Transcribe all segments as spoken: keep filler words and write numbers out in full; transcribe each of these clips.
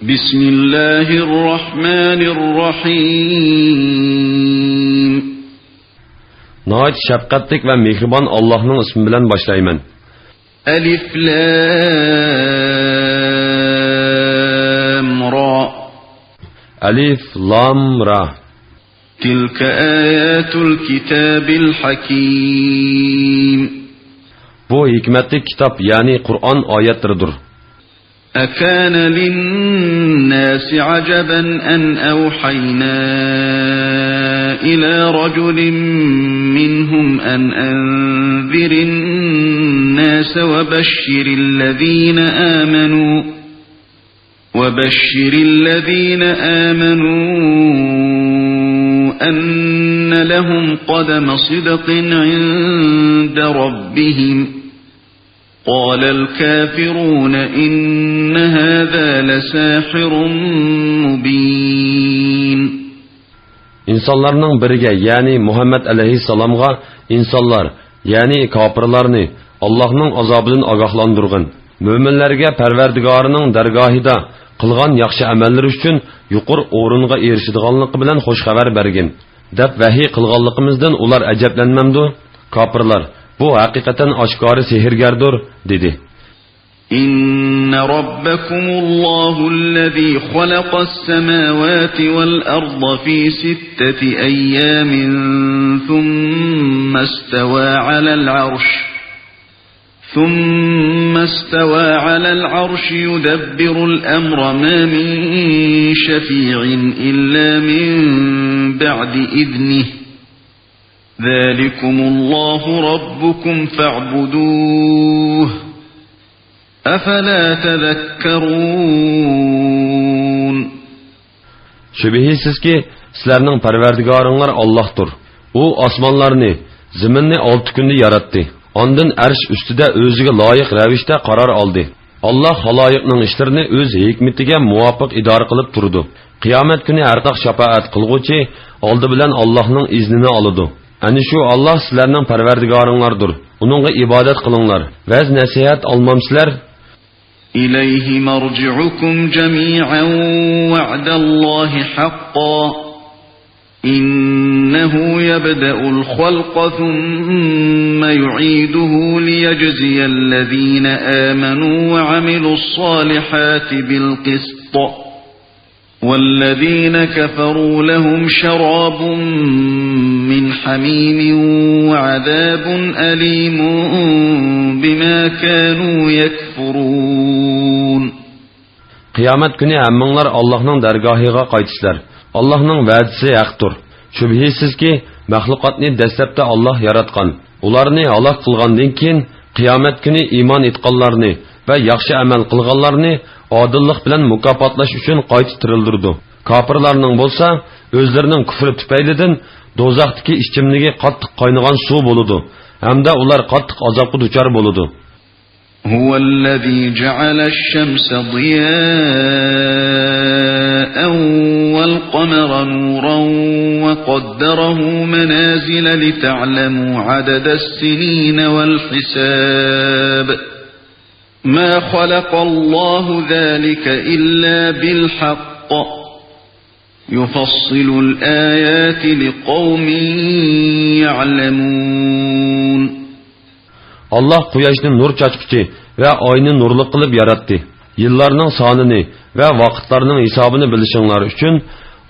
بسم الله الرحمن الرحيم. ناھايىتى شەپقەتلىك ۋە مېھرىبان ئاللاھنىڭ ئىسمى بىلەن باشلايمەن. ألف لام را. ئەلىف، لام، را. تلك آيات الكتاب الحكيم. بۇ ھېكمەتلىك كىتاب، يەنى قۇرئان ئايەتلىرىدۇر. أكان للناس عجبا أن أوحينا إلى رجل منهم أن أنذر الناس وبشر الذين آمنوا وبشر الذين آمنوا أن لهم قدم صدق عند ربهم. قال الكافرون إن هذا لساحر مبين. ئىنسانلارنىڭ بىرىگە، يەنى مۇھەممەد ئەلەيھىسسالامغا ئىنسانلار، يەنى كاپىرلارنى ئاللاھنىڭ ئازابىدىن ئاگاھلاندۇرغىن، مۆمىنلەرگە پەرۋەردىگارىنىڭ دەرگاھىدا قىلغان ياخشى ئەمەللىرى ئۈچۈن يۇقىرى ئورۇنغا ئېرىشىدىغانلىقى بىلەن خۇش خەۋەر بەرگىن، دەپ ۋەھىي قىلغانلىقىمىزدىن ئۇلار ئەجەبلەنمەمدۇ؟ كاپىرلار، بۇ ھەقىقەتەن ئاشكارا سېھىرگەردۇر، دېدى. إن ربكم الله الذي خلق السماوات والأرض في ستة أيام ثم استوى على العرش، ثم استوى على العرش يدبر الأمر ما من شفيع إلا من بعد إذنه، ذلكم الله ربكم فاعبدوه، أفلا تذكرون. شۈبھىسىزكى، سىلەرنىڭ پەرۋەردىگارىڭلار ئاللاھتۇر. ئۇ ئاسمانلارنى، زېمىننى ئالتە كۈندە ياراتتى. ئاندىن ئەرش ئۈستىدە ئۆزىگە لايىق رەۋىشتە قارار ئالدى. ئاللاھ خالايىقنىڭ ئىشلىرىنى ئۆز ھېكمىتىگە مۇۋاپىق ئىدارە قىلىپ تۇرىدۇ. قىيامەت كۈنى ھەرقاق شاپائەت قىلغۇچى ئالدى بىلەن ئاللاھنىڭ ئىزنىنى ئالىدۇ. ئەنە شۇ ئاللاھ سىلەرنىڭ پەرۋەردىگارىڭلاردۇر. ئۇنىڭغا ئىبادەت قىلىڭلار. ۋەز-نەسىھەت ئالمامسىلەر؟ إليه مرجعكم جميعا وعد الله حقا إنه يبدأ الخلق ثم يعيده ليجزي الذين آمنوا وعملوا الصالحات بالقسط والذين كفروا لهم شراب من حميم وعذاب أليم بما كانوا يكفرون. قىيامەت كۈنى ھەممىڭلار ئاللاھنىڭ دەرگاھىغا قايتىسىلەر. ئاللاھنىڭ ۋەدىسى ھەقتۇر. شۈبھىسىزكى، مەخلۇقاتنى دەسلەپتە ئاللاھ ياراتقان. ئۇلارنى ھالاك قىلغاندىن كېيىن، قىيامەت كۈنى ئىمان ئېيتقانلارنى ۋە ياخشى ئەمەل قىلغانلارنى ئادىللىق بىلەن مۇكاپاتلاش ئۈچۈن قايتا تىرىلدۈرىدۇ. كاپىرلارنىڭ بولسا ئۆزلىرىنىڭ كۇفرى تۈپەيلىدىن دوزاختىكى ئىچىملىكى قاتتىق قاينىغان سۇ بولىدۇ ھەمدە ئۇلار قاتتىق ئازابقا دۇچار بولىدۇ. هو الذي جعل الشمس ضياء والقمر نورا وقدره منازل لتعلموا عدد السنين والحساب ما خلق الله ذلك إلا بالحق يفصل الآيات لقوم يعلمون. ئاللاھ قۇياشنى نۇر چاچقۇچى ۋە ئاينى نۇرلۇق قىلىپ ياراتتى. يىللارنىڭ سانىنى ۋە ۋاقىتلارنىڭ ھېسابىنى بىلىشىڭلار ئۈچۈن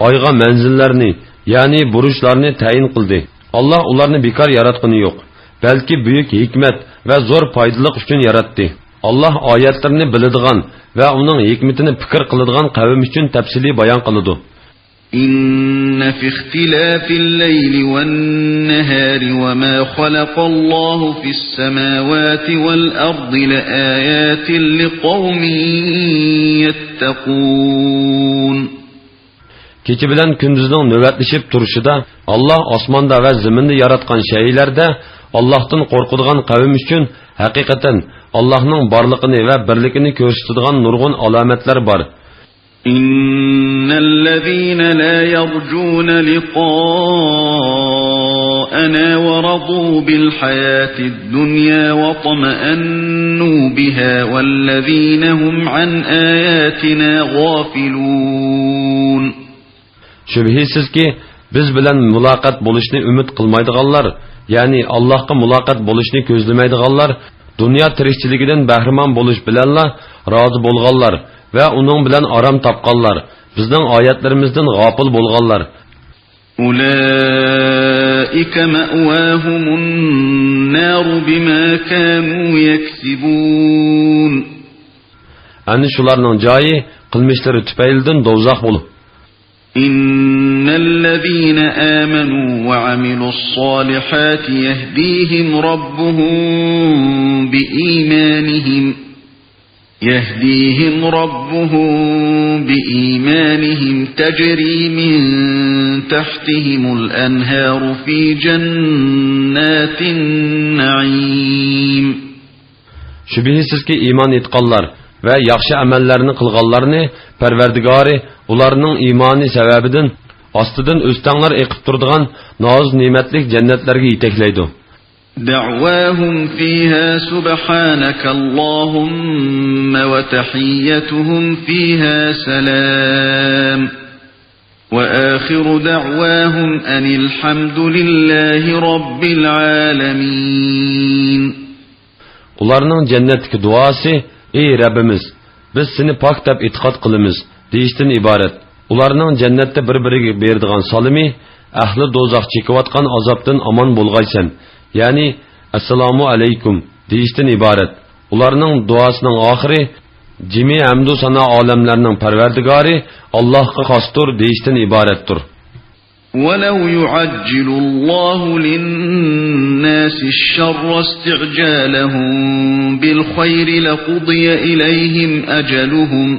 ئايغا مەنزىللەرنى، يەنى بۇرۇچلارنى تەيىن قىلدى. ئاللاھ ئۇلارنى بىكار ياراتقىنى يوق، بەلكى بۈيۈك ھېكمەت ۋە زور پايدىلىق ئۈچۈن ياراتتى. ئاللاھ ئايەتلىرىنى بىلىدىغان ۋە ئۇنىڭ ھېكمىتىنى پىكىر قىلىدىغان قەۋم ئۈچۈن تەپسىلىي بايان قىلىدۇ. إن في اختلاف الليل والنهار وما خلق الله في السماوات والأرض لآيات لقوم يتقون. كېچە بىلەن كۈندۈزنىڭ نۆۋەتلىشىپ تۇرۇشىدا، ئاللاھ ئاسماندا ۋە زېمىندا ياراتقان شەيئىلەردە ئاللاھتىن قورقىدىغان قەۋم ئۈچۈن ھەقىقەتەن ئاللاھنىڭ بارلىقىنى ۋە بىرلىكىنى كۆرسىتىدىغان نۇرغۇن ئالامەتلەر بار. إن الذين لا يرجون لقاءنا أنا ورضوا بالحياة الدنيا واطمأنوا بها والذين هم عن آياتنا غافلون. شۈبھىسىزكى، بىز بىلەن مۇلاقات بولۇشنى ئۈمىد قىلمايدىغانلار، يەنى ئاللاھقا مۇلاقات بولۇشنى كۆزلىمەيدىغانلار، دۇنيا تىرىكچىلىكىدىن بەھرىمەن بولۇش بىلەنلا رازى بولغانلار ۋە ئۇنىڭ بىلەن ئارام تاپقانلار، بىزنىڭ ئايەتلىرىمىزدىن غاپىل بولغانلار. أولئك مأواهم النار بما كانوا يكسبون. ئەنە شۇلارنىڭ جايى قىلمىشلىرى تۈپەيلىدىن دوزاخ بولۇپ. إن الذين آمنوا وعملوا الصالحات يهديهم ربهم بإيمانهم يهديهم ربهم بإيمانهم تجري من تحتهم الأنهار في جنات النعيم. شۈبھىسىزكى، ئىمان ئېيتقانلار ۋە ياخشى ئەمەللەرنى قىلغانلارنى پەرۋەردىگارى ئۇلارنىڭ ئىمانى سەۋەبىدىن ئاستىدىن ئۆستەڭلەر ئېقىپ تۇرىدىغان ناز-نېمەتلىك جەننەتلەرگە يېتەكلەيدۇ. دعواهم فيها سبحانك اللهم وتحيتهم فيها سلام. وآخر دعواهم أن الحمد لله رب العالمين. ئۇلارنىڭ جەننەتتىكى دۇئاسى، ئى رەببىمىز، بىز سېنى پاك دەپ ئېتىقاد قىلىمىز، دېيىشتىن ئىبارەت. ئۇلارنىڭ جەننەتتە بىر-بىرىگە بېرىدىغان سالىمى، ئەھلى دوزاخ چېكىۋاتقان ئازابتىن ئامان بولغايسەن، يەنى ئەسسالامۇ ئەلەيكۇم دېيىشتىن ئىبارەت. ئۇلارنىڭ دۇئاسىنىڭ ئاخىرى، جىمى ھەمدۇ سانا ئالەملەرنىڭ پەرۋەردىگارى ئاللاھقا خاستۇر دېيىشتىن ئىبارەتتۇر. ولو يعجل الله للناس الشر استعجالهم بالخير لقضي إليهم أجلهم،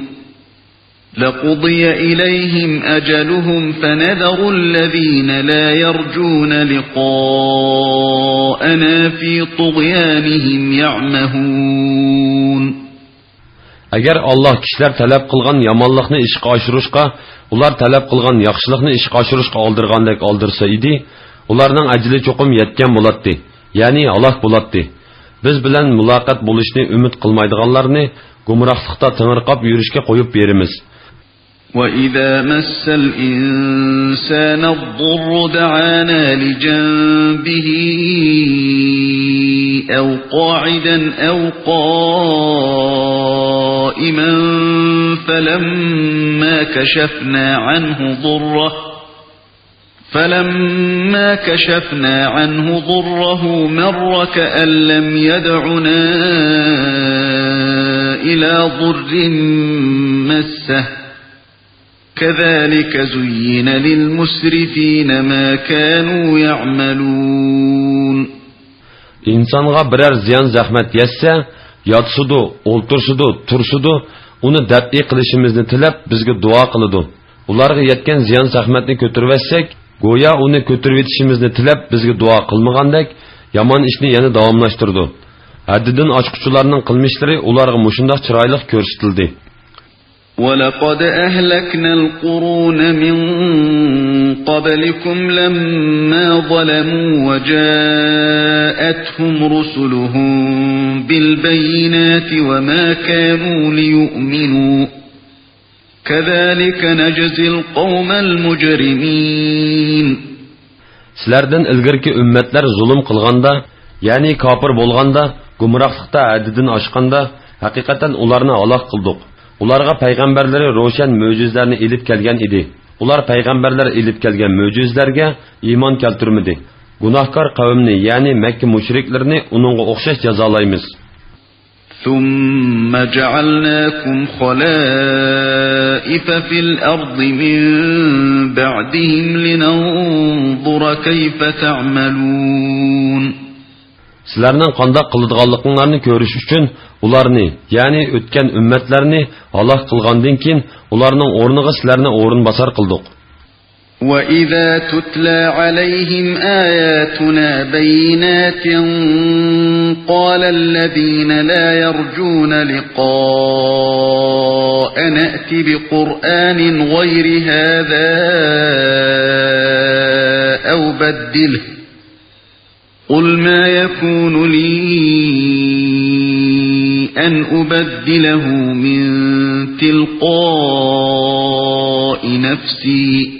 لقضي إليهم أجلهم فنذر الذين لا يرجون لقاءنا في طغيانهم يعمهون. ئەگەر ئاللاھ كىشىلەر تەلەپ قىلغان يامانلىقنى ئىشقا ئاشۇرۇشقا، ئۇلار تەلەپ قىلغان ياخشىلىقنى ئىشقا ئاشۇرۇشقا ئالدىرغاندەك ئالدىرسا ئىدى، ئۇلارنىڭ ئەجىلى چوقۇم يەتكەن بولاتتى، يەنى ھالاك بولاتتى. بىز بىلەن مۇلاقات بولۇشنى ئۈمىد قىلمايدىغانلارنى گۇمراھلىقتا تېڭىرقاپ يۈرۈشكە قويۇپ بېرىمىز. وإذا مس الإنسان الضر دعانا لجنبه أو قاعدا أو قائما فلما كشفنا عنه ضره، فلما كشفنا عنه ضره مر كأن لم يدعنا إلى ضر مسه، كذلك زين للمسرفين ما كانوا يعملون. ئىنسانغا بىرەر زىيان-زەخمەت يەتسە، ياتسىدۇ، ئولتۇرسىدۇ، تۇرسىدۇ، ئۇنى دەپئى قىلىشىمىزنى تىلەپ، بىزگە دۇئا قىلىدۇ. ئۇلارغا يەتكەن زىيان-زەخمەتنى كۆتۈرۈۋەتسەك، گويا ئۇنى كۆتۈرۈۋېتىشىمىزنى تىلەپ، بىزگە دۇئا قىلمىغاندەك، يامان ئىشنى يەنە داۋاملاشتۇرىدۇ. ھەددىدىن ئاشقۇچىلارنىڭ قىلمىشلىرى ئۇلارغا مۇشۇنداق چىرايلىق كۆرسىتىلدى. ولقد أهلكنا القرون من قبلكم لما ظلموا وجاءتهم رسلهم بالبينات وما كانوا ليؤمنوا كذلك نجزي القوم المجرمين. سىلەردىن ئىلگىرىكى ئۈممەتلەر زۇلۇم قىلغاندا، يەنى كاپىر بولغاندا، گۇمراھلىقتا ھەددىدىن ئاشقاندا، ھەقىقەتەن ئۇلارنى ھالاك قىلدۇق. ئۇلارغا پەيغەمبەرلىرى روشەن مۆجىزىلەرنى ئېلىپ كەلگەن ئىدى. ئۇلار پەيغەمبەرلەر ئېلىپ كەلگەن مۆجىزىلەرگە ئىمان كەلتۈرمىدى. گۇناھكار قەۋمنى، يەنى مەككە مۇشرىكلىرىنى ئۇنىڭغا ئوخشاش جازالايمىز. ثم جعلناكم خلائف في الأرض من بعدهم لننظر كيف تعملون. سىلەرنىڭ قانداق قىلىدىغانلىقىڭلارنى كۆرۈش ئۈچۈن ئۇلارنى، يەنى ئۆتكەن ئۈممەتلەرنى ھالاك قىلغاندىن كېيىن، ئۇلارنىڭ ئورنىغا سىلەرنى ئورۇنباسار قىلدۇق. وإذا تتلى عليهم آياتنا بينات قال الذين لا يرجون لقاءنا ائت بقرآن غير هذا أو بدله قل ما يكون لي أن أبدله من تلقاء نفسي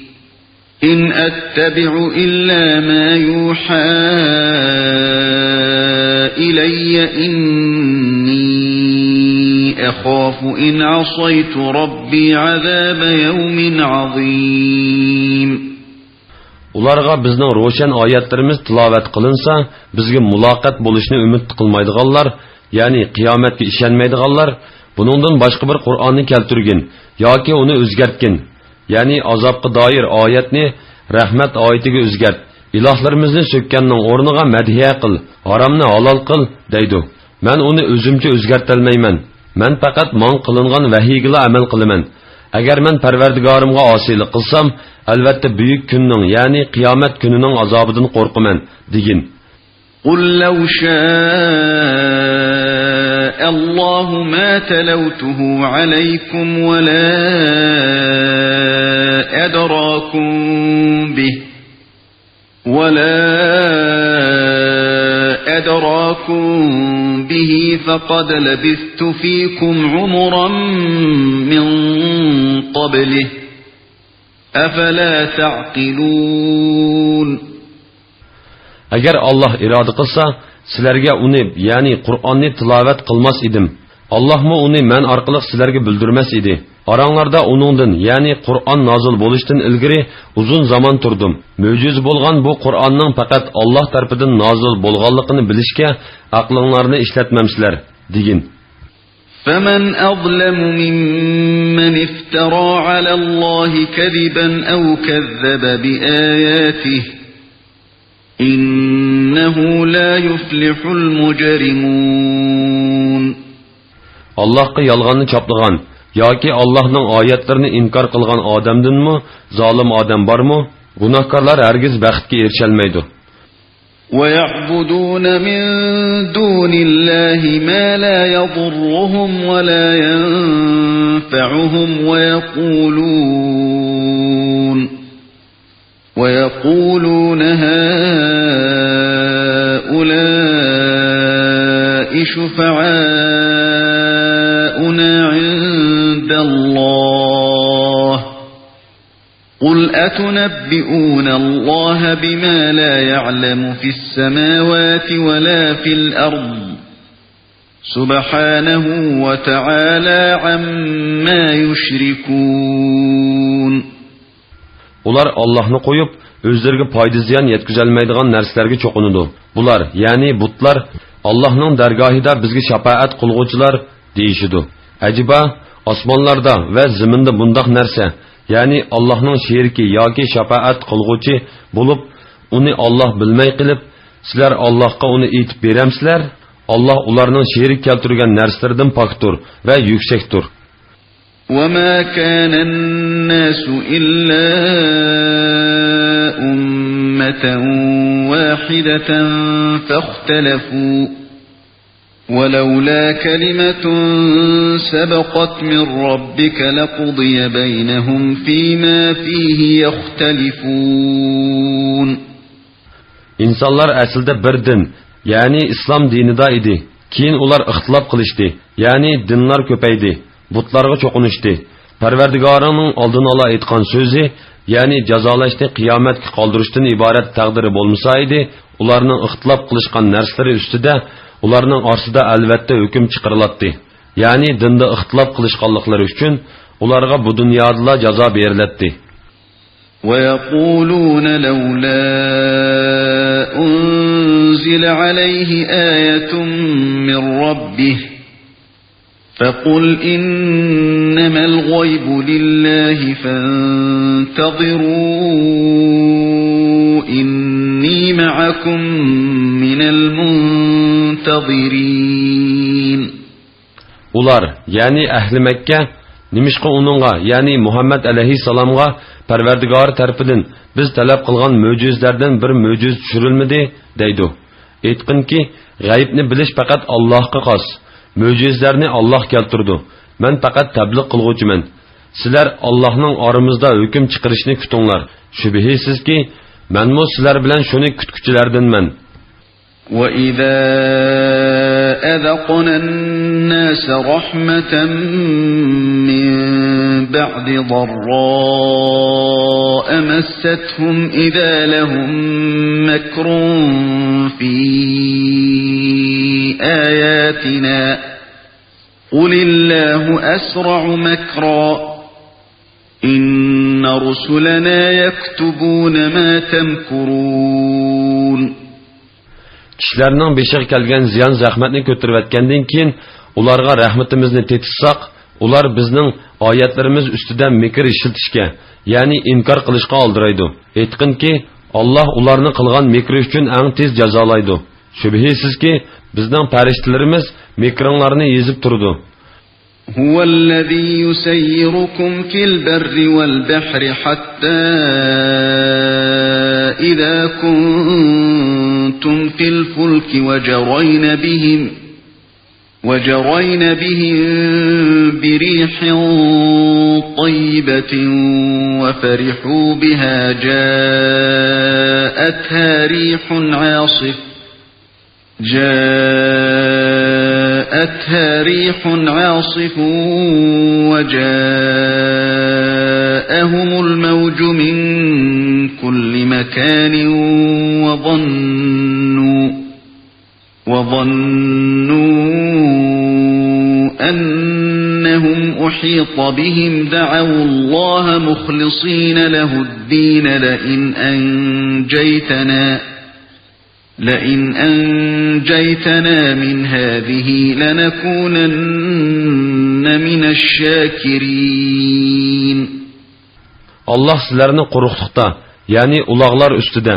إن أتبع إلا ما يوحى إلي إني أخاف إن عصيت ربي عذاب يوم عظيم. ئۇلارغا بىزنىڭ روشەن ئايەتلىرىمىز تىلاۋەت قىلىنسا، بىزگە مۇلاقات بولۇشنى ئۈمىد قىلمايدىغانلار، يەنى قىيامەتكە ئىشەنمەيدىغانلار، بۇنىڭدىن باشقا بىر قۇرئاننى كەلتۈرگىن ياكى ئۇنى ئۆزگەرتكىن، يەنى ئازابقا دائىر ئايەتنى رەھمەت ئايىتىگە ئۆزگەرت، ئىلاھلىرىمىزنى سۆككەننىڭ ئورنىغا مەدھىيە قىل، ھارامنى ھالال قىل، دەيدۇ. مەن ئۇنى ئۆزۈمچە ئۆزگەرتەلمەيمەن. مەن پەقەت ماڭا قىلىنغان ۋەھىيگىلا ئەمەل قىلىمەن. ئەگەر مەن پەرۋەردىگارىمغا ئاسىيلىق قىلسام، ئەلۋەتتە بۈيۈك كۈننىڭ، يەنى قىيامەت كۈنىنىڭ ئازابىدىن قورقىمەن، دېگىن. قل لو شاء الله ما تلوته عليكم ولا أدراكم به ولا أدراكم به فقد لبثت فيكم عمرا من قبله أفلا تعقلون. ئەگەر ئاللاھ ئىرادە قىلسا، سىلەرگە ئۇنى، يەنى قۇرئاننى تىلاۋەت قىلماس ئىدىم. ئاللاھمۇ ئۇنى مەن ئارقىلىق سىلەرگە بىلدۈرمەس ئىدى. ئاراڭلاردا ئۇنىڭدىن، يەنى قۇرئان نازىل بولۇشتىن ئىلگىرى ئۇزۇن زامان تۇردۇم. مۆجىزە بولغان بۇ قۇرئاننىڭ پەقەت ئاللاھ تەرىپىدىن نازىل بولغانلىقىنى بىلىشكە ئەقلىڭلارنى ئىشلەتمەمسىلەر، دېگىن. فمن أظلم ممن افترى على الله كذبا أو كذب بآياته إنه لا يفلح المجرمون. ئاللاھقا يالغاننى چاپلىغان ياكى ئاللاھنىڭ ئايەتلىرىنى ئىنكار قىلغان ئادەمدىنمۇ زالىم ئادەم بارمۇ؟ گۇناھكارلار ھەرگىز بەختكە ئېرىشەلمەيدۇ. ويعبدون من دون الله ما لا يضرهم ولا ينفعهم ويقولون ويقولون هؤلاء شفعاؤنا عند الله قل أتنبئون الله بما لا يعلم في السماوات ولا في الأرض سبحانه وتعالى عما يشركون. ئۇلار ئاللاھنى قويۇپ، ئۆزلىرىگە پايدا-زىيان يەتكۈزەلمەيدىغان نەرسىلەرگە چوقۇنىدۇ. بۇلار، يەنى بۇتلار، ئاللاھنىڭ دەرگاھىدا بىزگە شاپائەت قىلغۇچىلار، دېيىشىدۇ. ئەجەبا، ئاسمانلاردا ۋە زېمىندا بۇنداق نەرسە، يەنى ئاللاھنىڭ شېرىكى ياكى شاپائەت قىلغۇچى بولۇپ، ئۇنى ئاللاھ بىلمەي قېلىپ، سىلەر ئاللاھقا ئۇنى ئېيتىپ بېرەمسىلەر؟ ئاللاھ ئۇلارنىڭ شېرىك كەلتۈرگەن نەرسىلىرىدىن پاكتۇر ۋە يۈكسەكتۇر. وما كان الناس إلا أمة واحدة فاختلفوا ولولا كلمة سبقت من ربك لقضي بينهم فيما فيه يختلفون. ئىنسانلار ئەسلىدە بىر دىن، يەنى ئىسلام دىنىدا ئىدى. كېيىن ئۇلار ئىختىلاپ قىلىشتى، يەنى دىنلار كۆپەيدى، بۇتلارغا چوقۇنۇشتى. پەرۋەردىگارىڭنىڭ ئالدىن ئالا ئېيتقان سۆزى، يەنى جازالاشنى قىيامەتكە قالدۇرۇشتىن ئىبارەت تەقدىرى بولمىسا ئىدى، ئۇلارنىڭ ئىختىلاپ قىلىشقان نەرسىلىرى ئۈستىدە ئۇلارنىڭ ئارىسىدا ئەلۋەتتە ھۆكۈم چىقىرىلاتتى. يەنى دىندا ئىختىلاپ قىلىشقانلىقلىرى ئۈچۈن ئۇلارغا بۇ دۇنيادىلا جازا بېرىلەتتى. ويقولون لولا أنزل عليه آية من ربه فقل إنما الغيب لله فانتظروا إني معكم من المنتظرين. ئۇلار، يەنى ئەھلى مەككە، نېمىشقا ئۇنىڭغا، يەنى مۇھەممەد ئەلەيھىسسالامغا پەرۋەردىگارى تەرىپىدىن بىز تەلەپ قىلغان مۆجىزىلەردىن بىر مۆجىزە چۈشۈرۈلمىدى؟ دەيدۇ. ئېيتقىنكى، غەيىبنى بىلىش پەقەت ئاللاھقا خاس. مۆجىزىلەرنى ئاللاھ كەلتۈرىدۇ. مەن پەقەت تەبلىغ قىلغۇچىمەن. سىلەر ئاللاھنىڭ ئارىمىزدا ھۆكۈم چىقىرىشىنى كۈتۈڭلار. شۈبھىسىزكى، مەنمۇ سىلەر بىلەن شۇنى كۈتكۈچىلەردىنمەن. وَإِذَا أَذَقْنَا النَّاسَ رَحْمَةً مِّن بَعْدِ ضَرَّاءَ مَسَّتْهُمْ إِذَا لَهُمْ مَكْرٌ فِي آيَاتِنَا قُلِ اللَّهُ أَسْرَعُ مَكْرًا إِنَّ رُسُلَنَا يَكْتُبُونَ مَا تَمْكُرُونَ. كىشىلەرنىڭ بېشىغا كەلگەن زىيان-زەخمەتنى كۆتۈرۈۋەتكەندىن كېيىن، ئۇلارغا رەھمىتىمىزنى تېتىتساق، ئۇلار بىزنىڭ ئايەتلىرىمىز ئۈستىدە مىكىر ئىشلىتىشكە، يەنى ئىنكار قىلىشقا ئالدىرايدۇ. ئېيتقىنكى، ئاللاھ ئۇلارنىڭ قىلغان مىكرى ئۈچۈن ئەڭ تېز جازالايدۇ. شۈبھىسىزكى، بىزنىڭ پەرىشتىلىرىمىز مىكرىڭلارنى يېزىپ تۇرىدۇ. هُوَ الَّذِي يُسَيِّرُكُمْ فِي الْبَرِّ وَالْبَحْرِ حَتَّى إِذَا كُنتُمْ فِي الْفُلْكِ وَجَرَيْنَ بِهِمْ وَجَرَيْنَ بِهِمْ بِرِيحٍ طَيِّبَةٍ وَفَرِحُوا بِهَا جَاءَتْهَا رِيحٌ عَاصِفٌ جَاءَتْهَا رِيحٌ عَاصِفٌ وَجَاءَهُمُ الْمَوْجُ مِنْ كُلِّ مَكَانٍ وَظَنُّوا وَظَنُّوا أَنَّهُمْ أُحِيطَ بِهِمْ دَعَوُا اللَّهَ مُخْلِصِينَ لَهُ الدِّينَ لَئِنْ أَنْجَيْتَنَا لَئِنْ أَنْجَيْتَنَا مِنْ هَذِهِ لَنَكُونَنَّ مِنَ الشَّاكِرِينَ. ئاللاھ سىلەرنى قۇرۇقلۇقتا، يەنى ئۇلاغلار ئۈستىدە،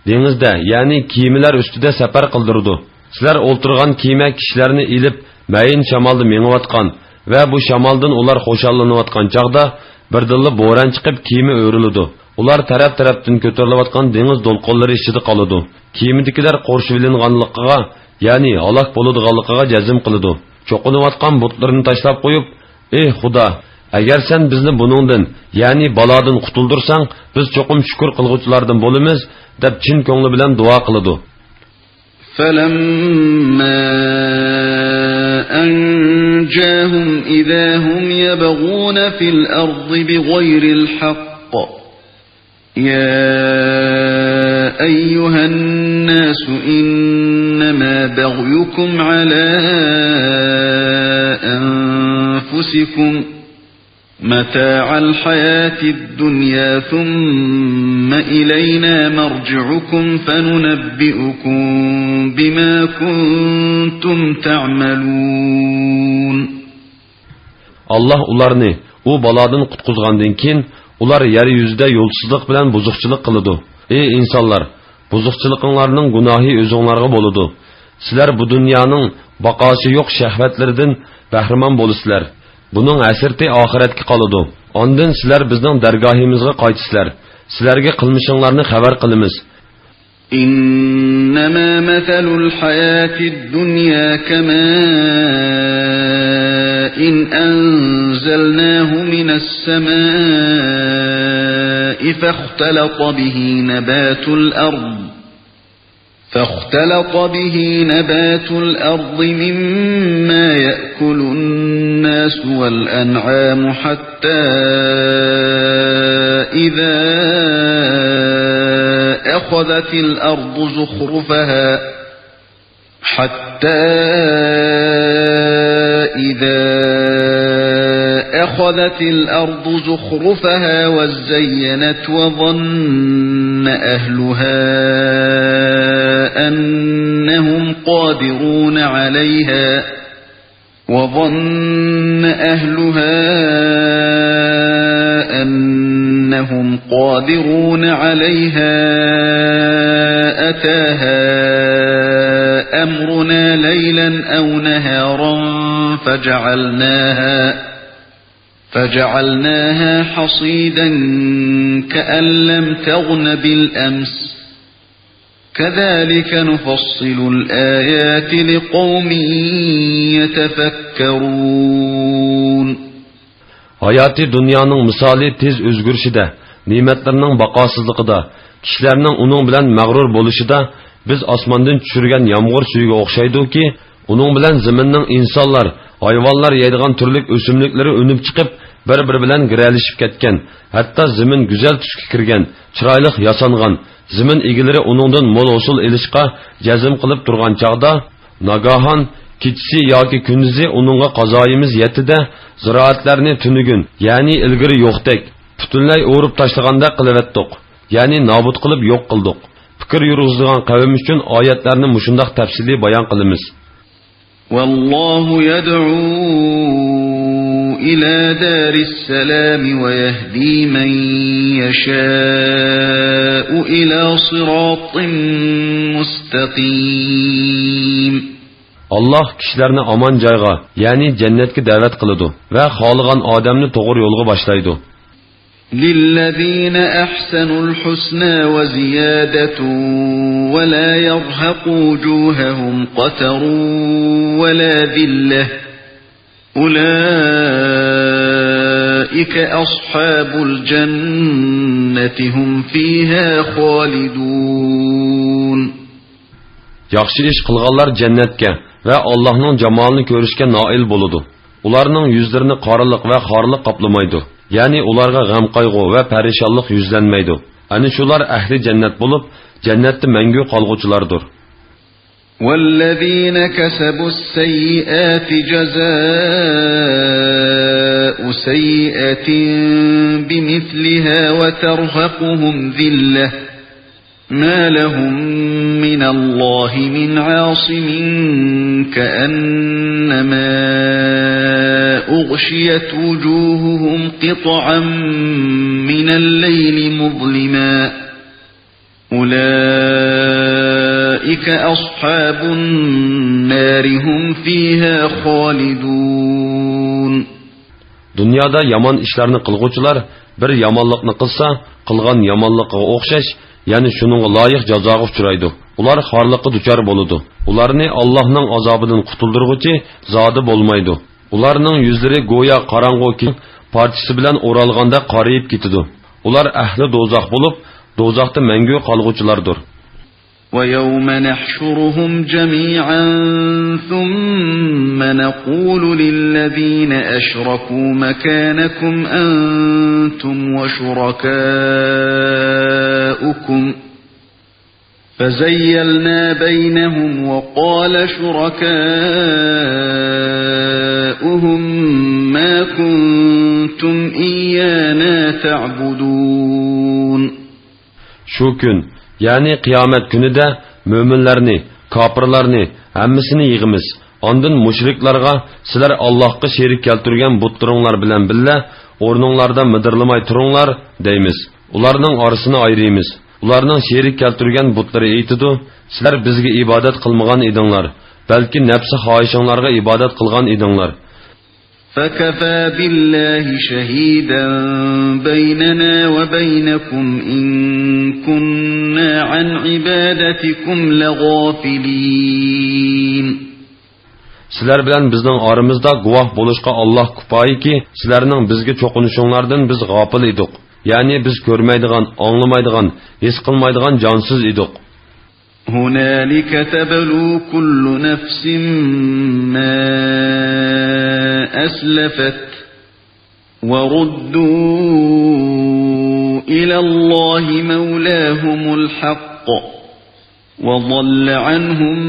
دېڭىزدە، يەنى كېمىلەر ئۈستىدە سەپەر قىلدۇرىدۇ. سىلەر ئولتۇرغان كېمە كىشىلەرنى ئېلىپ، مەيىن شامالدا مېڭىۋاتقان ۋە بۇ شامالدىن ئۇلار خۇشاللىنىۋاتقان چاغدا، بىردىنلا بوران چىقىپ، كېمە ئۆرۈلىدۇ. ئۇلار تەرەپ-تەرەپتىن كۆتۈرۈلۈۋاتقان دېڭىز دولقۇنلىرى ئىچىدە قالىدۇ. كېمىدىكىلەر قورشىۋېلىنغانلىقىغا، يەنى ھالاك بولىدىغانلىقىغا جەزم قىلىدۇ. چوقۇنۇۋاتقان بۇتلىرىنى تاشلاپ قويۇپ، ئېھ خۇدا، ئەگەر سەن بىزنى بۇنىڭدىن، يەنى بالادىن قۇتۇلدۇرساڭ، بىز چوقۇم شۈكۈر قىلغۇچىلاردىن بولىمىز، دەپ چىن كۆڭلى بىلەن دۇئا قىلىدۇ. فَلَمَّا أَنْجَاهُمْ إِذَا هُمْ يَبْغُونَ فِي الْأَرْضِ بِغَيْرِ الْحَقِّ يَا أَيُّهَا النَّاسُ إِنَّمَا بَغْيُكُمْ عَلَى أَنْفُسِكُمْ مَتَاعَ الْحَيَاةِ الدُّنْيَا ثُمَّ إِلَيْنَا مَرْجِعُكُمْ فَنُنَبِّئُكُم بِمَا كُنتُمْ تَعْمَلُونَ. ئاللاھ ئۇلارنى ئۇ بالادىن قۇتقۇزغاندىن كېيىن، ئۇلار يەر يۈزىدە يولسىزلىق بىلەن بۇزۇقچىلىق قىلىدۇ. ئەي ئىنسانلار! بۇزۇقچىلىقىڭلارنىڭ گۇناھى ئۆزۈڭلارغا بولىدۇ. سىلەر بۇ دۇنيانىڭ باقاسى يوق شەھۋەتلىرىدىن بەھرىمەن بولىسىلەر. بۇنىڭ ھەسرىتى ئاخىرەتكە قالىدۇ. ئاندىن سىلەر بىزنىڭ دەرگاھىمىزغا قايتىسىلەر. سىلەرگە قىلمىشىڭلارنى خەۋەر قىلىمىز. إِنَّمَا مَثَلُ الْحَيَاةِ الدُّنْيَا كَمَاءٍ أَنْزَلْنَاهُ مِنَ السَّمَاءِ فَاخْتَلَطَ بِهِ نَبَاتُ الْأَرْضِ فَاخْتَلَطَ بِهِ نَبَاتُ الْأَرْضِ مِمَّا يَأْكُلُ النَّاسُ وَالْأَنْعَامُ حَتَّى إِذَا أَخَذَتِ الْأَرْضُ زُخْرُفَهَا حَتَّى إِذَا أَخَذَتِ الْأَرْضُ زُخْرُفَهَا وَازَّيَّنَتْ وَظَنَّ أَهْلُهَا أَنَّهُمْ قَادِرُونَ عَلَيْهَا وَظَنَّ أَهْلُهَا أَنَّهُمْ قَادِرُونَ عَلَيْهَا أَتَاهَا أَمْرُنَا لَيْلًا أَوْ نَهَارًا فَجَعَلْنَاهَا فَجَعَلْنَاهَا حَصِيدًا كَأَنْ لَمْ تَغْنَ بِالْأَمْسِ كَذَلِكَ نُفَصِّلُ الْآيَاتِ لِقَوْمٍ يَتَفَكَّرُونَ. ھاياتىي دۇنيانىڭ مىسالى تېز ئۆزگىرىشىدە، نېمەتلىرىنىڭ باقاسىزلىقىدا، كىشىلەرنىڭ ئۇنىڭ بىلەن مەغرۇر بولۇشىدا، بىز ئاسماندىن چۈشۈرگەن يامغۇر سۈيىگە ئوخشايدۇكى، ئۇنىڭ بىلەن زېمىننىڭ ئىنسانلار، ھايۋانلار يەيدىغان تۈرلۈك ئۆسۈملۈكلىرى ئۈنۈپ چىقىپ، بىر-بىرى بىلەن گىرەلىشىپ كەتكەن، ھەتتا زېمىن گۈزەل تۈسكە كىرگەن، چىرايلىق ياسانغان، زېمىن ئىگىلىرى ئۇنىڭدىن مول ھوسۇل ئېلىشقا جەزم قىلىپ تۇرغان چاغدا، ناگاھان كېچىسى ياكى كۈندۈزى ئۇنىڭغا قازايىمىز يەتتى-دە، زىرائەتلەرنى تۈنۈگۈن، يەنى ئىلگىرى يوقتەك، پۈتۈنلەي ئورۇپ تاشلىغاندەك قىلىۋەتتۇق، يەنى نابۇت قىلىپ يوق قىلدۇق. پىكىر يۈرگۈزىدىغان قەۋم ئۈچۈن ئايەتلەرنى مۇشۇنداق تەپسىلىي بايان قىلىمىز. والله يدعو إلى دار السلام ويهدي من يشاء إلى صراط مستقيم. ئاللاھ كىشىلەرنى ئامان جايغا، يەنى جەننەتكە دەۋەت قىلىدۇ ۋە خالىغان ئادەمنى توغرا يولغا باشلايدۇ. للذين أحسنوا الحسنى وزيادة ولا يرهق وجوههم قتر ولا ذلة أولئك أصحاب الجنة هم فيها خالدون. ياخشى ئىش قىلغانلار جەننەتكە ۋە ئاللاھنىڭ جامالىنى كۆرۈشكە نائىل بولىدۇ. ئۇلارنىڭ يۈزلىرىنى قارىلىق ۋە خارلىق قاپلىمايدۇ. يەنى ئۇلارغا غەم-قايغۇ ۋە پەرىشانلىق يۈزلەنمەيدۇ. ئەنە شۇلار ئەھلى جەننەت بولۇپ، جەننەتتە مەڭگۈ قالغۇچىلاردۇر. والذين كسبوا السيئات جزاء سيئة بمثلها وترهقهم ذلة ما لهم من الله من عاصم كأنما أغشيت وجوههم قطعا من الليل مظلما أولئك أصحاب النار هم فيها خالدون. دۇنيادا يامان ئىشلارنى قىلغۇچىلار بىر يامانلىقنى قىلسا، قىلغان يامانلىقىغا ئوخشاش، يەنى شۇنىڭغا لايىق جازاغا ئۇچرايدۇ. ئۇلار خارلىققا دۇچار بولىدۇ. ئۇلارنى ئاللاھنىڭ ئازابىدىن قۇتۇلدۇرغۇچى زادى بولمايدۇ. ئۇلارنىڭ يۈزلىرى گويا قاراڭغۇ كېچىنىڭ پارچىسى بىلەن ئورالغاندەك قارىيىپ كېتىدۇ. ئۇلار ئەھلى دوزاخ بولۇپ، دوزاختا مەڭگۈ قالغۇچىلاردۇر. ويوم نحشرهم جميعا ثم نقول للذين أشركوا مكانكم أنتم وشركاؤكم فزيلنا بينهم وقال شركاؤهم ما كنتم إيانا تعبدون. شۇ كۈن، يەنى قىيامەت كۈنىدە مۆمىنلەرنى، كاپىرلارنى، ھەممىسىنى يىغىمىز. ئاندىن مۇشرىكلارغا، سىلەر ئاللاھقا شېرىك كەلتۈرگەن بۇتلىرىڭلار بىلەن بىللە ئورنۇڭلاردا مىدىرلىماي تۇرۇڭلار، دەيمىز. ئۇلارنىڭ ئارىسىنى ئايرىيمىز. ئۇلارنىڭ شېرىك كەلتۈرگەن بۇتلىرى ئېيتىدۇ، سىلەر بىزگە ئىبادەت قىلمىغان ئىدىڭلار، بەلكى نەپسى خاھىشىڭلارغا ئىبادەت قىلغان ئىدىڭلار. فكفى بالله شهيدا بيننا وبينكم إن كنا عن عبادتكم لغافلين. سىلەر بىلەن بىزنىڭ ئارىمىزدا گۇۋاھ بولۇشقا ئاللاھ كۇپايىكى، سىلەرنىڭ بىزگە چوقۇنۇشۇڭلاردىن بىز غاپىل ئىدۇق. يەنى بىز كۆرمەيدىغان، ئاڭلىمايدىغان، ھېس قىلمايدىغان جانسىز ئىدۇق. هنالك تبلو كل نفس ما أسلفت وردوا إلى الله مولاهم الحق وضل عنهم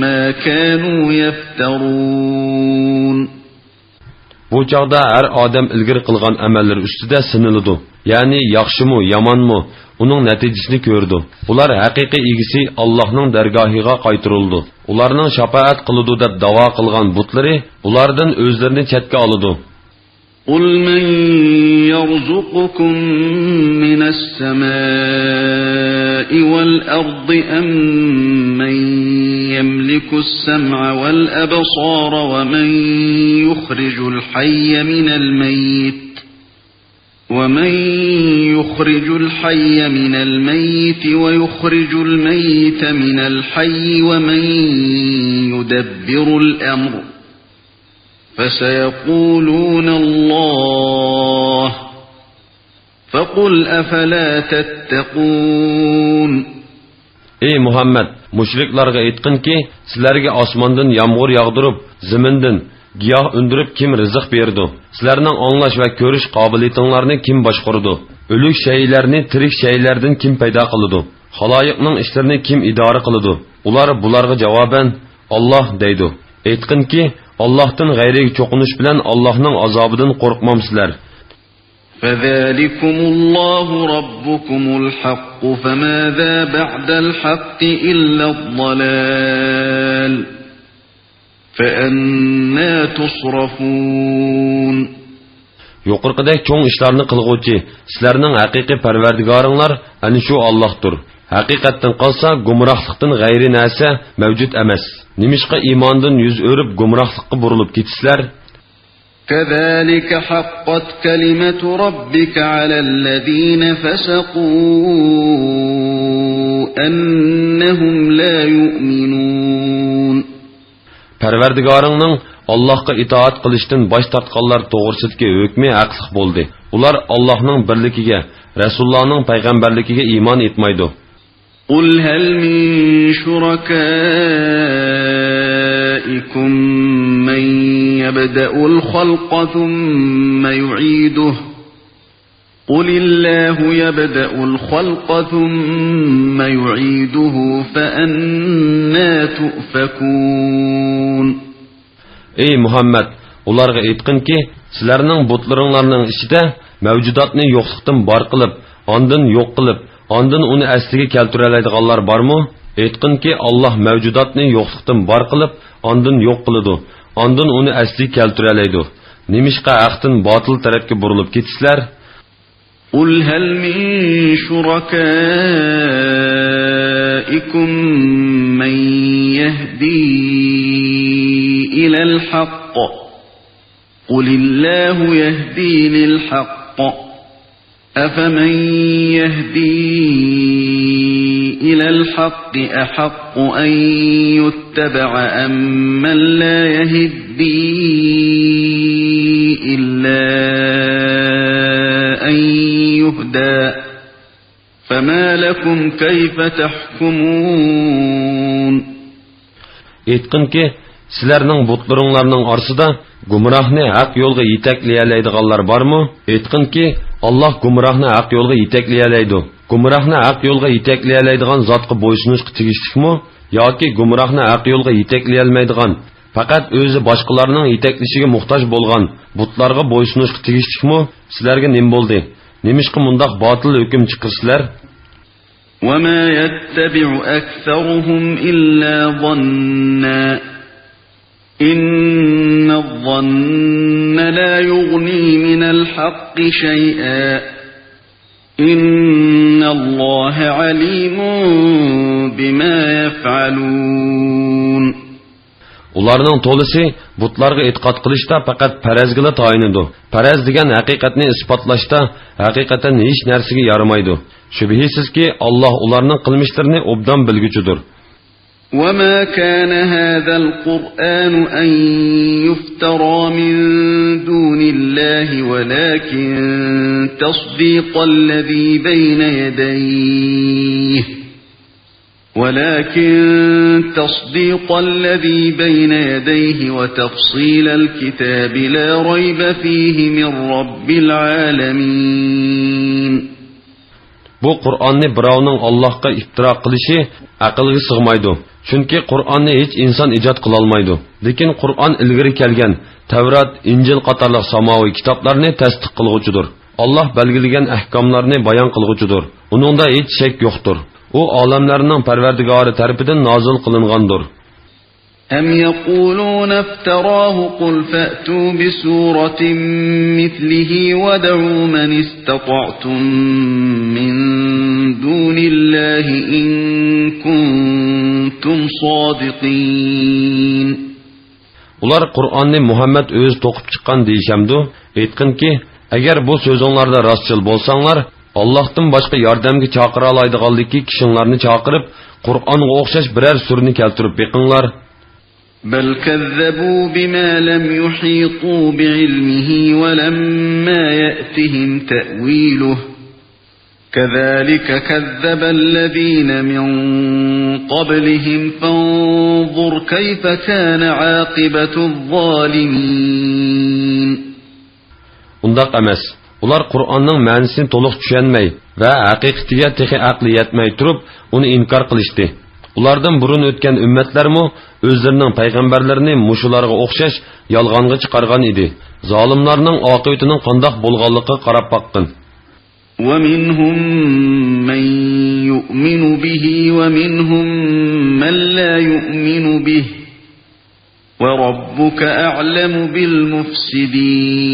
ما كانوا يفترون. بۇ چاغدا ھەر ئادەم ئىلگىرى قىلغان ئەمەللىرى ئۈستىدە سىنىلىدۇ. يەنى ياخشىمۇ، يامانمۇ، ئۇنىڭ نەتىجىسىنى كۆرىدۇ. ئۇلار ھەقىقىي ئىگىسى ئاللاھنىڭ دەرگاھىغا قايتۇرۇلىدۇ. ئۇلارنىڭ شاپائەت قىلىدۇ دەپ داۋا قىلغان بۇتلىرى ئۇلاردىن ئۆزلىرىنى چەتكە ئالىدۇ. قل من يرزقكم من السماء والأرض أم من يملك السمع والأبصار ومن يخرج الحي من الميت ومن يخرج الحي من الميت ويخرج الميت من الحي ومن يدبر الأمر فسيقولون الله فقل أفلا تتقون. ئەي مۇھەممەد، مۇشرىكلارغا ئېيتقىنكى، سىلەرگە ئاسماندىن يامغۇر ياغدۇرۇپ، زېمىندىن گىياھ ئۈندۈرۈپ كىم رىزىق بېرىدۇ؟ سىلەرنىڭ ئاڭلاش ۋە كۆرۈش قابىلىيىتىڭلارنى كىم باشقۇرىدۇ؟ ئۆلۈك شەيئىلەرنى تىرىك شەيئىلەردىن كىم پەيدا قىلىدۇ؟ خالايىقنىڭ ئىشلىرىنى كىم ئىدارە قىلىدۇ؟ ئۇلار بۇلارغا جاۋابەن، «ئاللاھ» دەيدۇ. ئېيتقىنكى، ئاللاھتىن غەيرىگە چوقۇنۇش بىلەن ئاللاھنىڭ ئازابىدىن قورقمامسىلەر؟ فذلكم الله ربكم الحق فماذا بعد الحق إلا الضلال فأنى تصرفون. يۇقىرىقىدەك چوڭ ئىشلارنى قىلغۇچى، سىلەرنىڭ ھەقىقىي پەرۋەردىگارىڭلار ئەنە شۇ ئاللاھتۇر. ھەقىقەتتىن قالسا، گۇمراھلىقتىن غەيرىي نەرسە مەۋجۇت ئەمەس. نېمىشقا ئىماندىن يۈز ئۆرۈپ گۇمراھلىققا بۇرۇلۇپ كېتىسىلەر؟ كذلك حقت كلمة ربك على الذين فسقوا أنهم لا يؤمنون. پەرۋەردىگارىڭنىڭ ئاللاھقا ئىتائەت قىلىشتىن باش تارتقانلار توغرىسىدىكى ھۆكمى ھەقلىق بولدى. ئۇلار ئاللاھنىڭ بىرلىكىگە، رەسۇللارنىڭ پەيغەمبەرلىكىگە ئىمان ئېيتمايدۇ. قل هل من شركائكم من يبدأ الخلق ثم يعيده؟ قل الله يبدأ الخلق ثم يعيده فأنى تؤفكون. ئەي مۇھەممەد، ئۇلارغا ئېيتقىنكى، سىلەرنىڭ بۇتلىرىڭلارنىڭ ئىچىدە مەۋجۇداتنى يوقلۇقتىن بار قىلىپ، ئاندىن يوق قىلىپ، ئاندىن ئۇنى ئەسلىگە كەلتۈرەلەيدىغانلار بارمۇ؟ ئېيتقىنكى، ئاللاھ مەۋجۇداتنى يوقلۇقتىن بار قىلىپ، ئاندىن يوق قىلىدۇ، ئاندىن ئۇنى ئەسلىگە كەلتۈرەلەيدۇ. نېمىشقا ھەقتىن باتىل تەرەپكە بۇرۇلۇپ كېتىسىلەر؟ قل هل من شركائكم من يهدي إلى الحق؟ قل الله يهدي للحق، أفمن يهدي إلى الحق أحق أن يتبع أمن لا يهدي إلا أن يهدى؟ فما لكم كيف تحكمون؟ ئېيتقىنكى، سىلەرنىڭ بۇتلىرىڭلارنىڭ ئارىسىدا گۇمراھنى ھەق يولغا يېتەكلىيەلەيدىغانلار بارمۇ؟ ئېيتقىنكى، ئاللاھ گۇمراھنى ھەق يولغا يېتەكلىيەلەيدۇ. گۇمراھنى ھەق يولغا يېتەكلىيەلەيدىغان زاتقا بويسۇنۇشقا تېگىشلىكمۇ؟ ياكى گۇمراھنى ھەق يولغا يېتەكلىيەلمەيدىغان، پەقەت ئۆزى باشقىلارنىڭ يېتەكلىشىگە موھتاج بولغان بۇتلارغا بويسۇنۇشقا تېگىشلىكمۇ؟ سىلەرگە نېمە بولدى؟ نېمىشقا مۇنداق باتىل ھۆكۈم چىقىرىسىلەر؟ وما يتبع أكثرهم إلا ظنا إن الظن لا يغني من الحق شيئا إن الله عليم بما يفعلون. ئۇلارنىڭ تولىسى بۇتلارغا ئېتىقاد قىلىشتا پەقەت پەرەزگىلا تايىنىدۇ. پەرەز دېگەن ھەقىقەتنى ئىسپاتلاشتا ھەقىقەتەن ھېچ نەرسىگە يارىمايدۇ. شۈبھىسىزكى، ئاللاھ ئۇلارنىڭ قىلمىشلىرىنى ئوبدان بىلگۈچىدۇر. وما كان هذا القرآن أن يفترى من دون الله ولكن تصديق الذي بين يديه ولكن تصديق الذي بين يديه وتفصيل الكتاب لا ريب فيه من رب العالمين. بۇ قۇرئاننى بىراۋنىڭ ئاللاھقا ئىپتىرا قىلىشى ئەقىلگە سىغمايدۇ. چۈنكى قۇرئاننى ھېچ ئىنسان ئىجاد قىلالمايدۇ. لېكىن قۇرئان ئىلگىرى كەلگەن تەۋرات، ئىنجىل قاتارلىق ساماۋىي كىتابلارنى تەستىق قىلغۇچىدۇر. ئاللاھ بەلگىلىگەن ئەھكاملارنى بايان قىلغۇچىدۇر. ئۇنىڭدا ھېچ شەك يوقتۇر. ئۇ ئالەملەرنىڭ پەرۋەردىگارى تەرىپىدىن نازىل قىلىنغاندۇر. أم يقولون افتراه قل فأتوا بسورة مثله وادعوا من استطعتم من دون الله إن كنتم صادقين. ئۇلار قۇرئاننى مۇھەممەد ئۆزى توقۇپ چىققان دېيىشەمدۇ؟ ئېيتقىنكى، ئەگەر بۇ سۆزۈڭلاردا راستچىل بولساڭلار، ئاللاھتىن باشقا ياردەمگە چاقىرالايدىغانلىكى كىشىڭلارنى چاقىرىپ، قۇرئانغا ئوخشاش بىرەر سۈرىنى كەلتۈرۈپ بېقىڭلار. بل كذبوا بما لم يحيطوا بعلمه ولما يأتهم تأويله كذلك كذب الذين من قبلهم فانظر كيف كان عاقبة الظالمين. ئۇنداق ئەمەس. ئۇلار قۇرئاننىڭ مەنىسىنى تولۇق چۈشەنمەي ۋە ھەقىقىتىگە تېخى ئەقلى يەتمەي تۇرۇپ، ئۇنى ئىنكار قىلىشتى. ئۇلاردىن بۇرۇن ئۆتكەن ئۈممەتلەرمۇ ئۆزلىرىنىڭ پەيغەمبەرلىرىنى مۇشۇلارغا ئوخشاش يالغانغا چىقارغان ئىدى. زالىملارنىڭ ئاقىۋىتىنىڭ قانداق بولغانلىقىغا قاراپ باققىن. ومنهم من يؤمن به ومنهم من لا يؤمن به وربك أعلم بالمفسدين.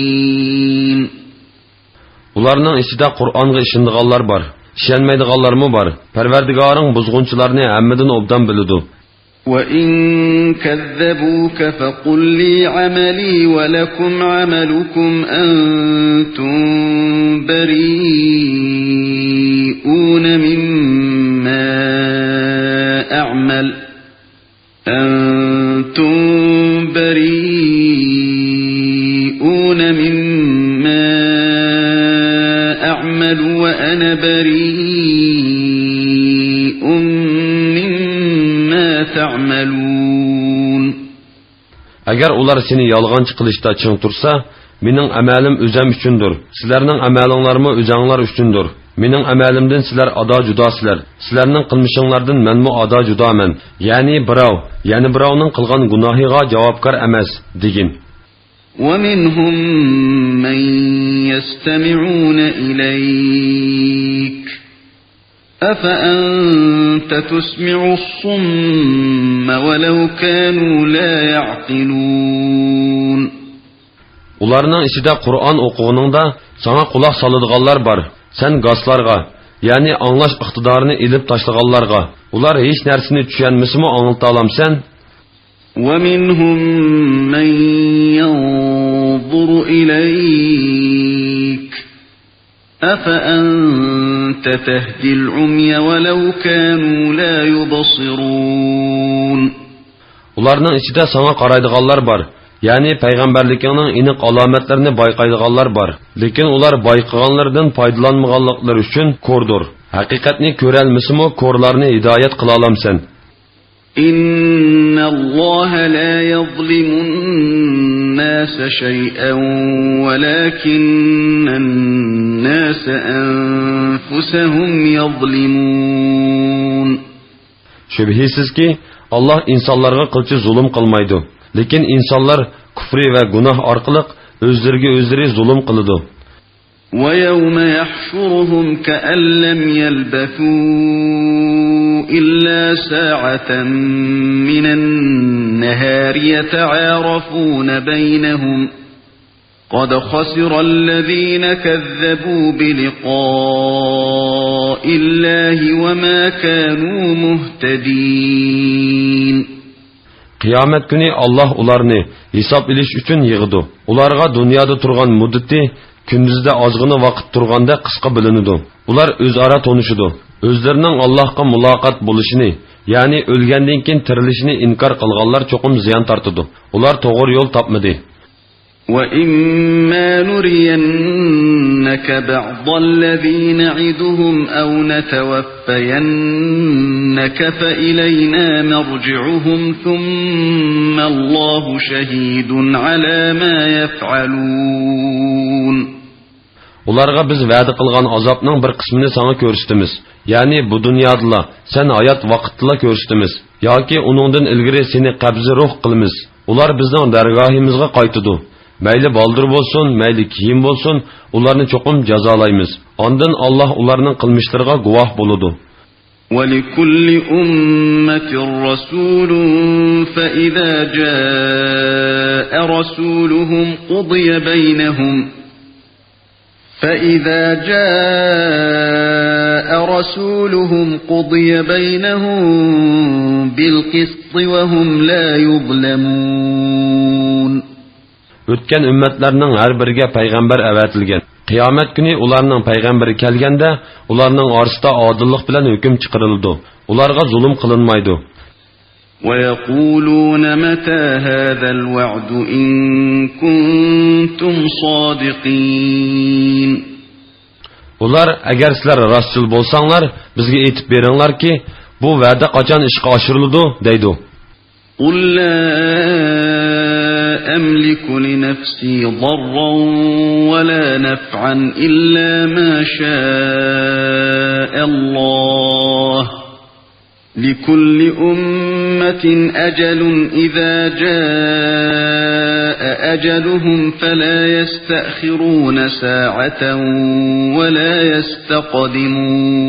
ئۇلارنىڭ ئىچىدە قۇرئانغا ئىشىنىدىغانلار بار، ئىشەنمەيدىغانلارمۇ بار. پەرۋەردىگارىڭ بۇزغۇنچىلارنى ھەممىدىن ئوبدان بىلىدۇ. وإن كذبوك فقل لي عملي ولكم عملكم أنتم بريئون مما أعمل، أنتم بريئون مما أعمل وأنا بريء مما تعملون. ئەگەر ئۇلار سېنى يالغانچى قىلىشتا چىڭ تۇرسا، مېنىڭ ئەمەلىم ئۆزەم ئۈچۈندۇر، سىلەرنىڭ ئەمەلىڭلارمۇ ئۆزەڭلار ئۈچۈندۇر. مېنىڭ ئەمەلىمدىن سىلەر ئادا جۇداسىلەر، سىلەرنىڭ قىلمىشىڭلاردىن مەنمۇ ئادا جۇدامەن. يەنى بىراۋ يەنە بىراۋنىڭ قىلغان گۇناھىغا جاۋابكار ئەمەس، دېگىن. ومنهم من يستمعون إليك أفأنت تسمع الصم ولو كانوا لا يعقلون. ئۇلارنىڭ ئىچىدە قۇرئان ئوقۇغىنىڭدا ساڭا قۇلاق سالىدىغانلار بار. سەن گاسلارغا، يەنى ئاڭلاش ئىقتىدارىنى ئېلىپ تاشلىغانلارغا، ئۇلار ھېچ نەرسىنى چۈشەنمىسىمۇ ئاڭلىتالامسەن؟ ومنهم من ينظر إليك أفأنت تهدي العمي ولو كانوا لا يبصرون. ئۇلارنىڭ ئىچىدە ساڭا قارايدىغانلار بار، يەنى پەيغەمبەرلىكىڭنىڭ ئېنىق ئالامەتلىرىنى بايقايدىغانلار بار. لېكىن ئۇلار بايقىغانلىرىدىن پايدىلانمىغانلىقلىرى ئۈچۈن كوردۇر. ھەقىقەتنى كۆرەلمىسىمۇ كورلارنى ھىدايەت قىلالامسەن؟ إن الله لا يظلم الناس شيئا ولكن الناس أنفسهم يظلمون. شۈبھىسىزكى، ئاللاھ ئىنسانلارغا قىلچە زۇلۇم قىلمايدۇ، لېكىن ئىنسانلار كۇفرى ۋە گۇناھ ئارقىلىق ئۆزلىرىگە ئۆزلىرى زۇلۇم قىلىدۇ. ويوم يحشرهم كأن لم يلبثوا إلا ساعة من النهار يتعارفون بينهم قد خسر الذين كذبوا بلقاء الله وما كانوا مهتدين. قىيامەت كۈنى ئاللاھ ئۇلارنى ھېساب ئېلىش ئۈچۈن يىغىدۇ. ئۇلارغا دۇنيادا تۇرغان مۇددىتى كۈندۈزدە ئازغىنە ۋاقىت تۇرغاندەك قىسقا بىلىنىدۇ. ئۇلار ئۆزئارا تونۇشىدۇ. ئۆزلىرىنىڭ ئاللاھقا مۇلاقات بولۇشىنى، يەنى ئۆلگەندىن كېيىن تىرىلىشىنى ئىنكار قىلغانلار چوقۇم زىيان تارتىدۇ. ئۇلار توغرا يول تاپمىدى. وإما نرينك بعض الذي نعدهم أو نتوفينك فإلينا مرجعهم ثم الله شهيد على ما يفعلون. ئۇلارغا بىز ۋەدە قىلغان ئازابنىڭ بىر قىسمىنى ساڭا كۆرسىتىمىز. يەنى بۇ دۇنيادىلا، سەن ھايات ۋاقىتتىلا كۆرسىتىمىز. ياكى ئۇنىڭدىن ئىلگىرى سېنى قەبزى روھ قىلىمىز. ئۇلار بىزنىڭ دەرگاھىمىزغا قايتىدۇ. مەيلى بالدۇر بولسۇن، مەيلى كېيىن بولسۇن، ئۇلارنى چوقۇم جازالايمىز. ئاندىن ئاللاھ ئۇلارنىڭ قىلمىشلىرىغا گۇۋاھ بولىدۇ. ولكل أمة رسول فإذا جاء رسولهم قضي بينهم فإذا جاء رسولهم قضي بينهم بالقسط وهم لا يظلمون. ئۆتكەن ئۈممەتلەرنىڭ ھەر بىرىگە پەيغەمبەر ئەۋەتىلگەن. قىيامەت كۈنى ئۇلارنىڭ پەيغەمبىرى كەلگەندە، ئۇلارنىڭ ئارىسىدا ئادىللىق بىلەن ھۆكۈم چىقىرىلىدۇ. ئۇلارغا زۇلۇم قىلىنمايدۇ. ويقولون متى هذا الوعد إن كنتم صادقين. ئۇلار، ئەگەر سىلەر راستچىل بولساڭلار، بىزگە ئېيتىپ بېرىڭلاركى، بۇ ۋەدە قاچان ئىشقا ئاشۇرۇلىدۇ؟ دەيدۇ. قل لا أملك لنفسي ضرا ولا نفعا إلا ما شاء الله. لكل أمة أجل إذا جاء أجلهم فلا يستأخرون ساعة ولا يستقدمون.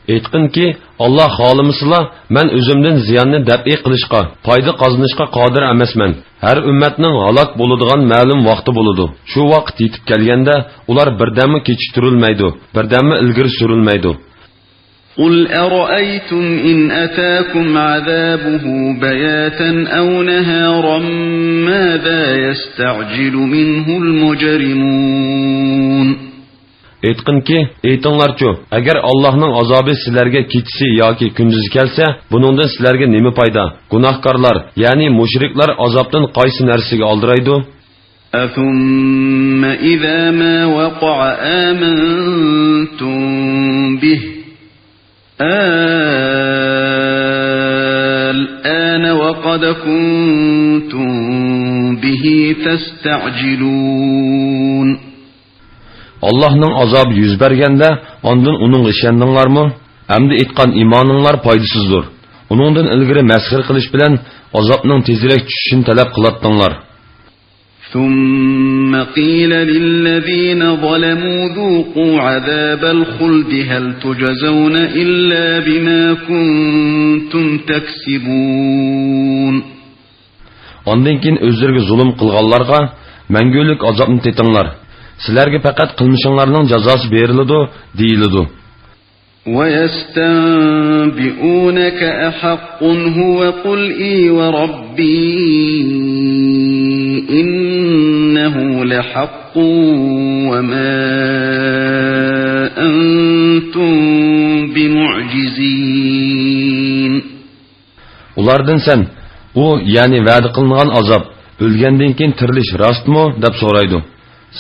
ئېيتقىنكى، ئاللا خالىمىسىلا، مەن ئۆزۈمدىن زىياننى دەپئى قىلىشقا، پايدا قازىنىشقا قادىر ئەمەسمەن. ھەر ئۈممەتنىڭ ھالاك بولىدىغان مەلۇم ۋاقتى بولىدۇ. شۇ ۋاقىت يېتىپ كەلگەندە، ئۇلار بىردەممۇ كېچىكتۈرۈلمەيدۇ، بىردەممۇ ئىلگىرى سۈرۈلمەيدۇ. قل أرأيتم إن أتاكم عذابه بياتا أو نهارا ماذا يستعجل منه المجرمون. ئېيتقىنكى، ئېيتىڭلارچۇ، ئەگەر ئاللاھنىڭ ئازابى سىلەرگە كېچىسى ياكى كۈندۈزى كەلسە، بۇنىڭدىن سىلەرگە نېمە پايدا؟ گۇناھكارلار، يەنى مۇشرىكلار ئازابتىن قايسى نەرسىگە ئالدىرايدۇ؟ أثم إذا ما وقع آمنتم به الآن وقد كنتم به تستعجلون. ئاللاھنىڭ ئازابى يۈز بەرگەندە، ئاندىن ئۇنىڭغا ئىشەندىڭلارمۇ؟ ئەمدى ئېيتقان ئىمانىڭلار پايدىسىزدۇر. ئۇنىڭدىن ئىلگىرى مەسخىرە قىلىش بىلەن ئازابنىڭ تېزرەك چۈشۈشىنى تەلەپ قىلاتتىڭلار. ثم قيل للذين ظلموا ذوقوا عذاب الخلد هل تجزون إلا بما كنتم تكسبون. ئاندىن كېيىن ئۆزلىرىگە زۇلۇم قىلغانلارغا، مەڭگۈلۈك ئازابنى تېتىڭلار، سىلەرگە پەقەت قىلمىشىڭلارنىڭ جازاسى بېرىلىدۇ، دېيىلىدۇ. ويستنبئونك أحق هو قل إي وربي إنه لحق وما أنتم بمعجزين. ئۇلاردىن سەن، ئۇ، يەنى ۋەدە قىلىنغان ئازاب، ئۆلگەندىن كېيىن تىرىلىش راستمۇ؟ دەپ سورايدۇ.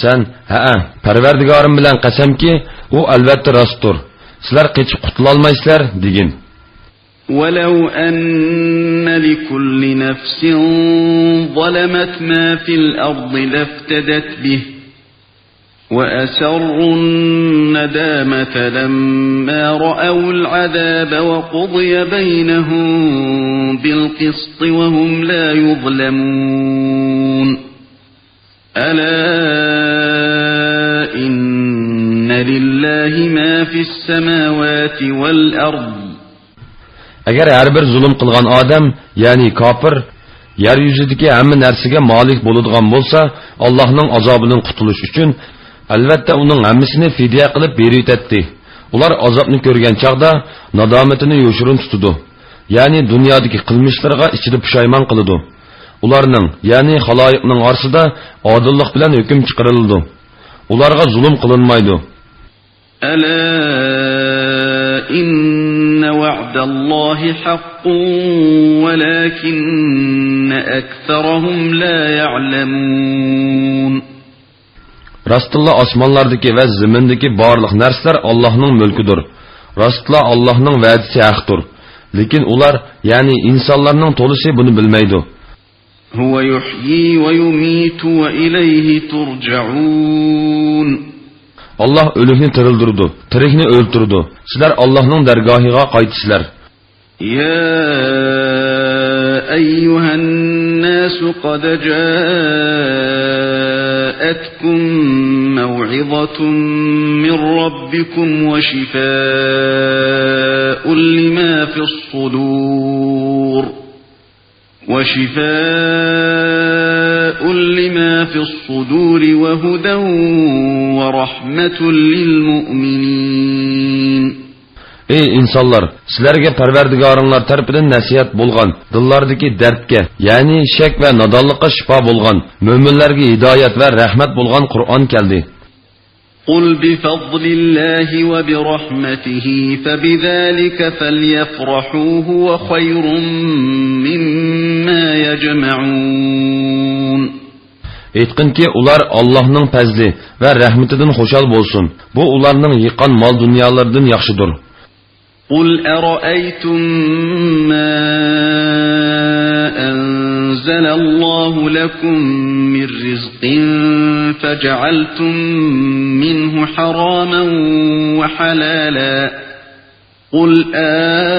سەن، ھەئە، پەرۋەردىگارىم بىلەن قەسەمكى، ئۇ ئەلۋەتتە راستتۇر. سىلەر قېچىپ قۇتۇلالمايسىلەر، دېگىن. ولو أن لكل نفس ظلمت ما في الأرض لافتدت به وأسروا الندامة لما رأوا العذاب وقضي بينهم بالقسط وهم لا يظلمون. ألا إن لله ما في السماوات والأرض. ئەگەر ھەر بىر زۇلۇم قىلغان ئادەم، يەنى كاپىر، يەر يۈزىدىكى ھەممە نەرسىگە مالىك بولىدىغان بولسا، ئاللاھنىڭ ئازابىدىن قۇتۇلۇش ئۈچۈن، ئەلۋەتتە، ئۇنىڭ ھەممىسىنى فىدىيە قىلىپ بېرىۋېتەتتى. ئۇلار ئازابنى كۆرگەن چاغدا نادامىتىنى يوشۇرۇن تۇتىدۇ. يەنى دۇنيادىكى قىلمىشلىرىغا ئىچىدە پۇشايمان قىلىدۇ. ئۇلارنىڭ، يەنى خالايىقنىڭ ئارىسىدا ئادىللىق بىلەن ھۆكۈم چىقىرىلىدۇ. ئۇلارغا زۇلۇم قىلىنمايدۇ. ألا إن وعد الله حق ولكن أكثرهم لا يعلمون. راستتىنلا ئاسمانلاردىكى ۋە زېمىندىكى بارلىق نەرسىلەر ئاللاھنىڭ مۈلكىدۇر. راستتىنلا ئاللاھنىڭ ۋەدىسى ھەقتۇر. لېكىن ئۇلار، يەنى ئىنسانلارنىڭ تولىسى بۇنى بىلمەيدۇ. هو يحيي ويميت وإليه ترجعون. ئاللاھ ئۆلۈكنى تىرىلدۈرىدۇ، تىرىكنى ئۆلتۈرىدۇ. سىلەر ئاللاھنىڭ دەرگاھىغا قايتىسىلەر. يا أيها الناس قد جاءتكم موعظة من ربكم وشفاء لما في الصدور وشفاء لما في الصدور وهدى ورحمة للمؤمنين. ئەي ئىنسانلار، سىلەرگە پەرۋەردىگارىڭلار تەرىپىدىن نەسىھەت بولغان، دىللاردىكى دەردكە، يەنى شەك ۋە نادانلىققا شىپا بولغان، مۆمىنلەرگە ھىدايەت ۋە رەھمەت بولغان قۇرئان كەلدى. قل بفضل الله وبرحمته فبذلك فليفرحوا هو خير مما يجمعون. ئېيتقىنكى، ئۇلار ئاللاھنىڭ پەزلى ۋە رەھمىتىدىن خۇشال بولسۇن. بۇ ئۇلارنىڭ يىغقان مال-دۇنيالىرىدىن ياخشىدۇر. قل أرأيتم ما أنزل الله لكم من رزق فجعلتم منه حراما وحلالا قل آه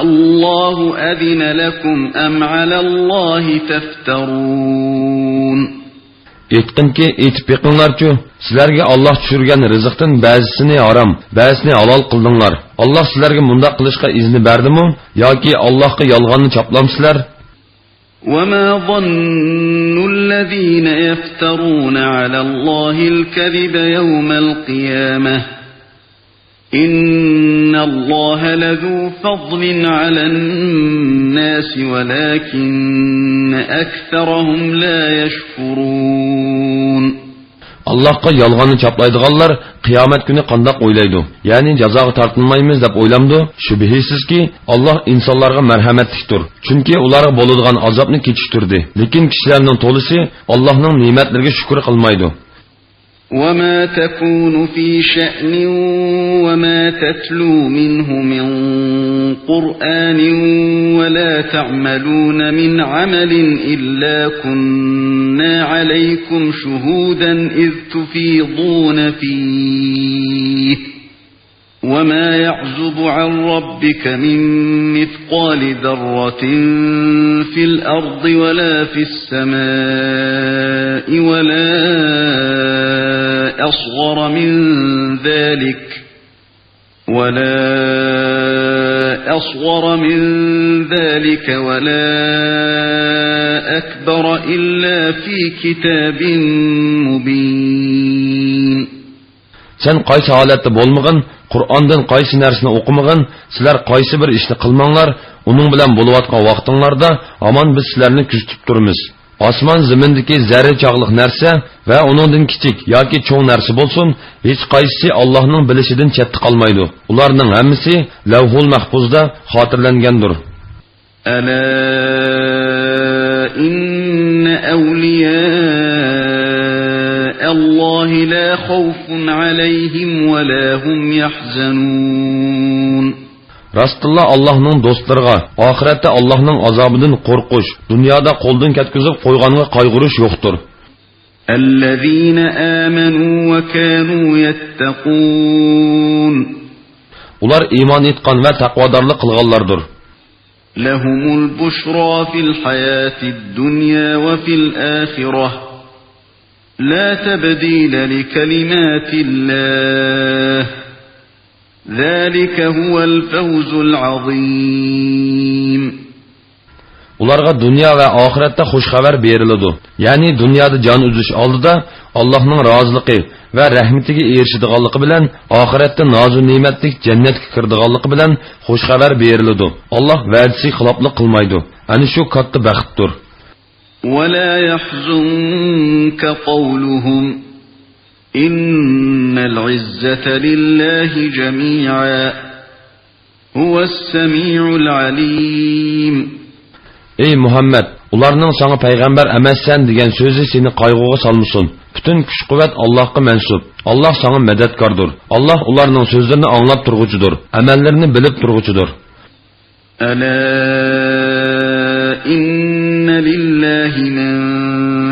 الله أذن لكم أم على الله تفترون. ئېيتقىنكى، ئېيتىپ بېقىڭلارچۇ، سىلەرگە ئاللاھ چۈشۈرگەن رىزىقتىن بەزىسىنى ھارام، بەزىسىنى ھالال قىلدىڭلار. ئاللاھ سىلەرگە مۇنداق قىلىشقا ئىزنى بەردىمۇ ياكى ئاللاھقا يالغاننى چاپلامسىلەر؟ وما ظن الذين يفترون على الله الكذب يوم القيامة إن الله لذو فضل على الناس ولكن أكثرهم لا يشكرون. ئاللاھقا يالغاننى چاپلايدىغانلار قىيامەت كۈنى قانداق ئويلايدۇ؟ يەنى جازاغا تارتىلمايمىز دەپ ئويلامدۇ؟ شۈبھىسىزكى، ئاللاھ ئىنسانلارغا مەرھەمەتلىكتۇر. چۈنكى ئۇلارغا بولىدىغان ئازابنى كېچىكتۈردى. لېكىن كىشىلەرنىڭ تولىسى ئاللاھنىڭ نېمەتلىرىگە شۈكۈر قىلمايدۇ. وما تكون في شأن وما تتلو منه من قرآن ولا تعملون من عمل إلا كنا عليكم شهودا إذ تفيضون فيه وما يعزب عن ربك من مثقال ذرة في الأرض ولا في السماء ولا أصغر من ذلك ولا أصغر من ذلك ولا أكبر إلا في كتاب مبين. سەن قايسى ھالەتتە بولمىغىن، قۇرئاندىن قايسى نەرسىنى ئوقۇمىغىن، سىلەر قايسى بىر ئىشنى قىلماڭلار، ئۇنىڭ بىلەن بولۇۋاتقان ۋاقتىڭلاردا ھامان بىز سىلەرنى كۆزىتىپ تۇرىمىز. ئاسمان زېمىندىكى زەررە چاغلىق نەرسە ۋە ئۇنىڭدىن كىچىك ياكى چوڭ نەرسە بولسۇن، ھېچقايسىسى ئاللاھنىڭ بىلىشىدىن چەتتە قالمايدۇ. ئۇلارنىڭ ھەممىسى لەۋھۇل مەھپۇزدا خاتىرىلەنگەندۇر. ألا إن أولياء الله لا خوف عليهم ولا هم يحزنون. راستتىنلا ئاللاھنىڭ دوستلىرىغا ئاخىرەتتە ئاللاھنىڭ ئازابىدىن قورقۇش، دۇنيادا قولدىن كەتكۈزۈپ قويغانغا قايغۇرۇش يوقتۇر. الذين آمنوا وكانوا يتقون. ئۇلار ئىمان ئېيتقان ۋە تەقۋادارلىق قىلغانلاردۇر. لهم البشرى في الحياة الدنيا وفي الآخرة لا تبديل لكلمات الله ذلك هو الفوز العظيم. ئۇلارغا دۇنيا ۋە ئاخىرەتتە خۇش خەۋەر بېرىلىدۇ. يەنى دۇنيادا جان ئۈزۈش ئالدىدا ئاللاھنىڭ رازىلىقى ۋە رەھمىتىگە ئېرىشىدىغانلىقى بىلەن، ئاخىرەتتە نازۇ نېمەتلىك جەننەتكە كىرىدىغانلىقى بىلەن خۇش خەۋەر بېرىلىدۇ. ئاللاھ ۋەدىسىگە خىلاپلىق قىلمايدۇ. ئەنە شۇ كاتتا بەختتۇر. ولا يحزنك قولهم إن العزة لله جميعا هو السميع العليم. ئەي مۇھەممەد، ئۇلارنىڭ ساڭا پەيغەمبەر ئەمەسسەن دېگەن سۆزى سېنى قايغۇغا سالمىسۇن. پۈتۈن كۈچ-قۇۋۋەت ئاللاھقا مەنسۇپ. ئاللاھ ساڭا مەدەتكاردۇر. ئاللاھ ئۇلارنىڭ سۆزلىرىنى ئاڭلاپ تۇرغۇچىدۇر، ئەمەللىرىنى بىلىپ تۇرغۇچىدۇر. ألا إن لله من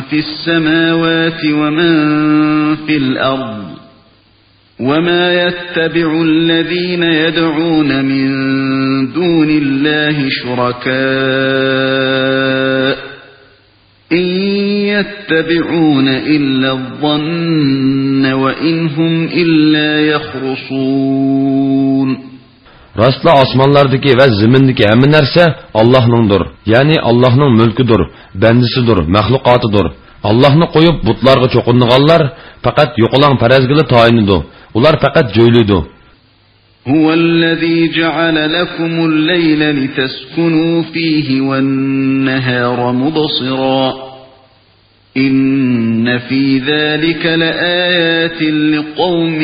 في السماوات ومن في الأرض وما يتبع الذين يدعون من دون الله شركاء إن يتبعون إلا الظن وإن هم إلا يخرصون. راستلا ئاسمانلاردىكى ۋە زېمىندىكى ھەممە نەرسە ئاللاھنىڭدۇر، يەنى ئاللاھنىڭ مۈلكىدۇر، بەندىسىدۇر، مەخلۇقاتىدۇر. ئاللاھنى قويۇپ بۇتلارغا چوقۇنىدىغانلار پەقەت يوقىلاڭ پەرەزگىلا تايىنىدۇ. ئۇلار پەقەت جۆيلىدۇ. هو الذي جعل لكم الليل لتسكنوا فيه والنهار مبصرا إن في ذلك لآيات لقوم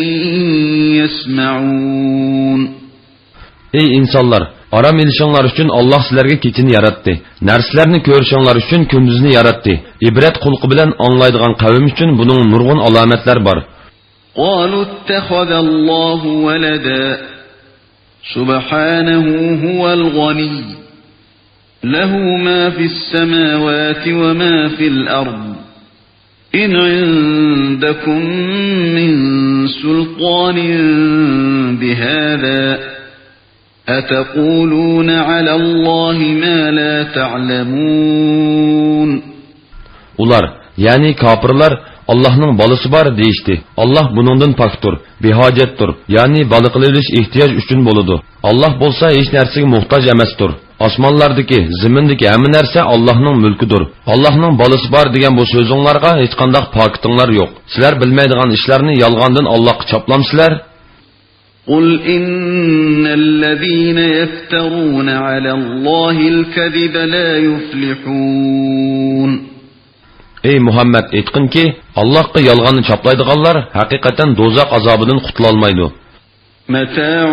يسمعون. ئەي ئىنسانلار، ئارام ئېلىشىڭلار ئۈچۈن ئاللاھ سىلەرگە كېچىنى ياراتتى. نەرسىلەرنى كۆرۈشۈڭلار ئۈچۈن كۈندۈزنى ياراتتى. ئىبرەت قۇلىقى بىلەن ئاڭلايدىغان قەۋم ئۈچۈن بۇنىڭ نۇرغۇن ئالامەتلەر بار. قالوا اتخذ الله ولدا. سبحانه هو الغني. له ما في السماوات وما في الأرض. إن عندكم من سلطان بهذا. أتقولون على الله ما لا تعلمون. ئۇلار، يەنى كاپىرلار، ئاللاھنىڭ بالىسى بار دېيىشتى. ئاللاھ بۇنىڭدىن پاكتۇر، بىھاجەتتۇر، يەنى بالا قىلىۋېلىش ئېھتىياج ئۈچۈن بولىدۇ. ئاللاھ بولسا ھېچ نەرسىگە موھتاج ئەمەستۇر. ئاسمانلاردىكى، زېمىندىكى ھەممە نەرسە ئاللاھنىڭ مۈلكىدۇر. ئاللاھنىڭ بالىسى بار دېگەن بۇ سۆزۈڭلارغا ھېچقانداق پاكىتىڭلار يوق. سىلەر بىلمەيدىغان ئىشلارنى يالغاندىن ئاللاھقا چاپلامسىلەر؟ قل إن الذين يفترون على الله الكذب لا يفلحون. ئەي مۇھەممەد، ئېيتقىنكى، ئاللاھقا يالغاننى چاپلايدىغانلار ھەقىقەتەن دوزاخ ئازابىدىن قۇتۇلالمايدۇ. متاع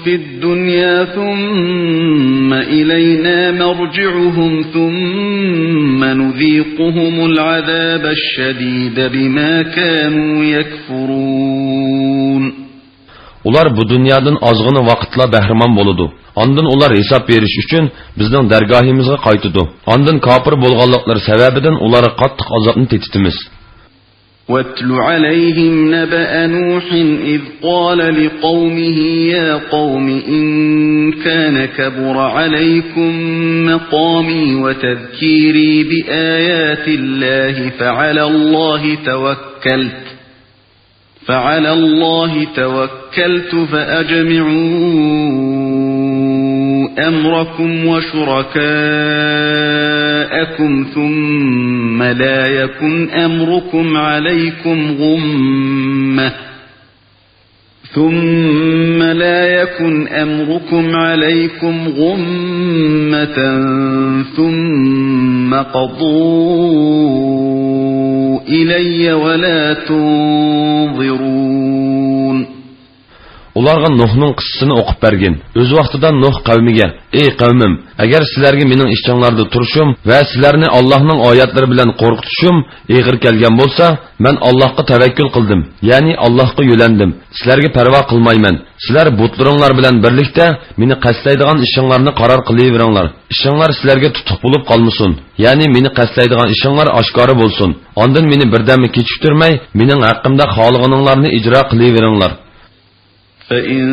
في الدنيا ثم إلينا مرجعهم ثم نذيقهم العذاب الشديد بما كانوا يكفرون. ئۇلار بۇ دۇنيادىن ئازغىنە ۋاقىتلا بەھرىمەن بولىدۇ. ئاندىن ئۇلار ھېساب بېرىش ئۈچۈن بىزنىڭ دەرگاھىمىزغا قايتىدۇ. ئاندىن كاپىر بولغانلىقلىرى سەۋەبىدىن ئۇلارغا قاتتىق ئازابنى تېتىتىمىز. واتل عليهم نبأ نوح إذ قال لقومه يا قوم إن كان كبر عليكم مقامي وتذكيري بآيات الله فعلى الله توكلت فعلى الله توكلت فأجمعوا أمركم وشركاءكم ثم لا يكن أمركم عليكم غمة ثم لا يكن أمركم عليكم غمة ثم اقضوا إلي ولا تنظرون. ئۇلارغا نۇھنىڭ قىسسىسىنى ئوقۇپ بەرگىن. ئۆز ۋاقتىدا نۇھ قەۋمىگە، ئەي قەۋمىم، ئەگەر سىلەرگە مېنىڭ ئىچىڭلاردا تۇرۇشۇم ۋە سىلەرنى ئاللاھنىڭ ئايەتلىرى بىلەن قورقۇتۇشۇم ئېغىر كەلگەن بولسا، مەن ئاللاھقا تەۋەككۈل قىلدىم، يەنى ئاللاھقا يۆلەندىم. سىلەرگە پەرۋا قىلمايمەن. سىلەر بۇتلىرىڭلار بىلەن بىرلىكتە مېنى قەستلەيدىغان ئىشىڭلارنى قارار قىلىۋېرىڭلار. ئىشىڭلار سىلەرگە تۇتۇق بولۇپ قالمىسۇن. يەنى مېنى قەستلەيدىغان ئىشىڭلار ئاشكارا بولسۇن. ئاندىن مېنى بىردەممۇ كېچىكتۈرمەي، مېنىڭ ھەققىمدە خالىغىنىڭلارنى ئىجرا قىلىۋېرىڭلار. فإن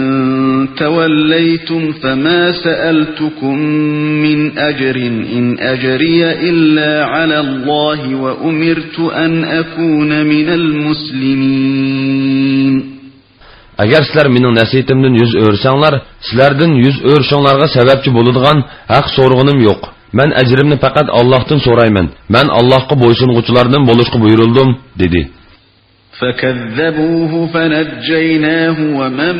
توليتم فما سألتكم من أجر إن أجري إلا على الله وأمرت أن أكون من المسلمين. ئەگەر سىلەر مېنىڭ نەسىھىتىمدىن يۈز ئۆرۈسەڭلار، سىلەردىن يۈز ئۆرۈشۈڭلارغا سەۋەبچى بولىدىغان ھەق سورىغىنىم يوق. مەن ئەجرىمنى پەقەت ئاللاھتىن سورايمەن. مەن ئاللاھقا بويسۇنغۇچىلاردىن بولۇشقا بۇيرۇلدۇم، دېدى. فكذبوه فنجيناه ومن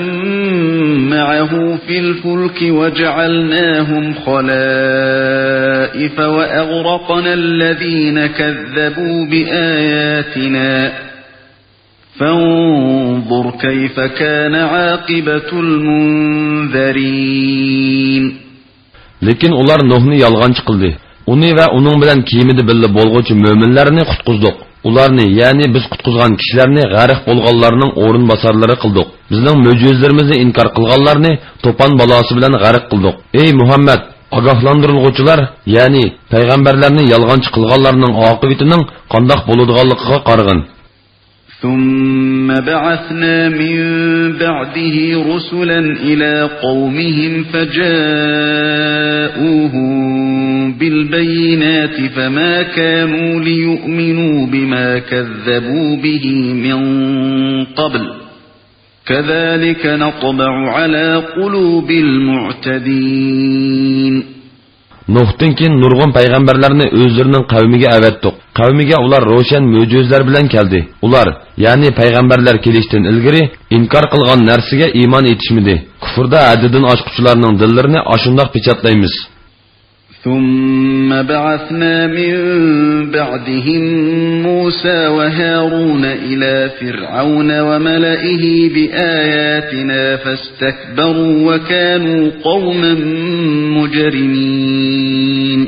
معه في الفلك وجعلناهم خلائف وأغرقنا الذين كذبوا بآياتنا فانظر كيف كان عاقبة المنذرين. لېكىن ئۇلار نۇھنى يالغانچى قىلدى. ئۇنى ۋە ئۇنىڭ بىلەن كېمىدە بىللە بولغۇچى مۆمىنلەرنى قۇتقۇزدۇق. ئۇلارنى، يەنى بىز قۇتقۇزغان كىشىلەرنى غەرق بولغانلارنىڭ ئورۇنباسارلىرى قىلدۇق. بىزنىڭ مۆجىزىلىرىمىزنى ئىنكار قىلغانلارنى توپان بالاسى بىلەن غەرق قىلدۇق. ئەي مۇھەممەد، ئاگاھلاندۇرۇلغۇچىلار، يەنى پەيغەمبەرلەرنى يالغانچى قىلغانلارنىڭ ئاقىۋىتىنىڭ قانداق بولىدىغانلىقىغا قارىغىن. ثم بعثنا من بعده رسلا إلى قومهم فجاءوهم بالبينات فما كانوا ليؤمنوا بما كذبوا به من قبل كذلك نطبع على قلوب المعتدين. نۇھتىن كېيىن نۇرغۇن پەيغەمبەرلەرنى ئۆزلىرىنىڭ قەۋمىگە ئەۋەتتۇق. قەۋمىگە ئۇلار روشەن مۆجىزىلەر بىلەن كەلدى. ئۇلار، يەنى پەيغەمبەرلەر كېلىشتىن ئىلگىرى ئىنكار قىلغان نەرسىگە ئىمان ئېيتىشمىدى. كۇفردا ھەددىدىن ئاشقۇچىلارنىڭ دىللىرىنى ئاشۇنداق پېچەتلەيمىز. ثم بعثنا من بعدهم موسى وهارون إلى فرعون وملئه بآياتنا فاستكبروا وكانوا قوما مجرمين.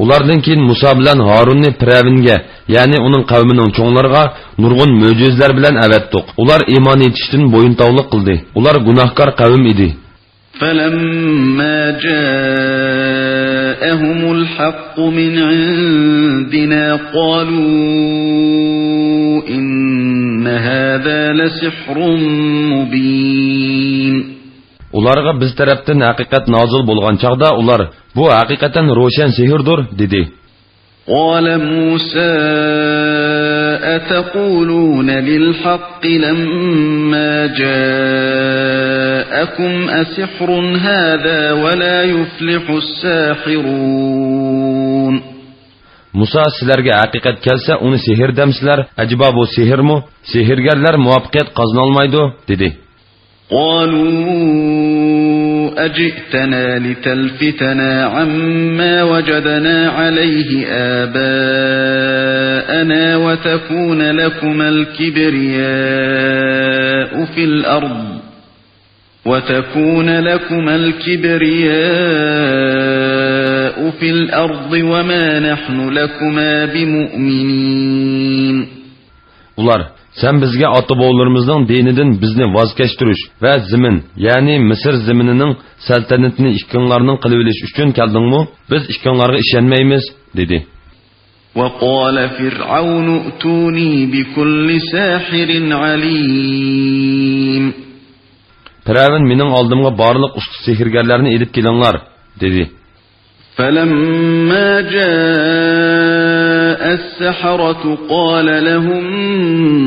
ئۇلاردىن كېيىن مۇسا بىلەن ھارۇننى پىرئەۋنگە، يەنى ئۇنىڭ قەۋمىنىڭ چوڭلىرىغا نۇرغۇن مۆجىزىلەر بىلەن ئەۋەتتۇق. ئۇلار ئىمان ئېيتىشتىن بويۇنتاۋلىق قىلدى. ئۇلار گۇناھكار قەۋم ئىدى. فلما جاءهم الحق من عندنا قالوا إن هذا لسحر مبين. ئۇلارغا بىز تەرەپتىن ھەقىقەت نازىل بولغان چاغدا ئۇلار، بۇ ھەقىقەتەن روشەن سېھىردۇر، دېدى. قال موسى أتقولون للحق لما جاءكم أسحر هذا ولا يفلح الساحرون. مۇسا، سىلەرگە ھەقىقەت كەلسە ئۇنى سېھىر دەمسىلەر؟ ئەجەبا بۇ سېھىرمۇ؟ سېھىرگەرلەر مۇۋەپپەقىيەت قازىنالمايدۇ، دېدى. قالوا أجئتنا لتلفتنا عما وجدنا عليه آباءنا وتكون لكما الكبرياء في الأرض وتكون لكما الكبرياء في الأرض وما نحن لكما بمؤمنين. ئۇلار، سەن بىزگە ئاتا-بوۋىلىرىمىزنىڭ دىنىدىن بىزنى ۋاز كەچتۈرۈش ۋە زېمىن، يەنى مىسىر زېمىنىنىڭ سەلتەنىتىنى ئىككىڭلارنىڭ قىلىۋېلىش ئۈچۈن كەلدىڭمۇ؟ بىز ئىككىڭلارغا ئىشەنمەيمىز، دېدى. وقال فرعون ائتوني بكل ساحر عليم. پىرئەۋن، مېنىڭ ئالدىمغا بارلىق ئۇستا سېھىرگەرلەرنى ئېلىپ كېلىڭلار، دېدى. فلما جاء السحرة قال لهم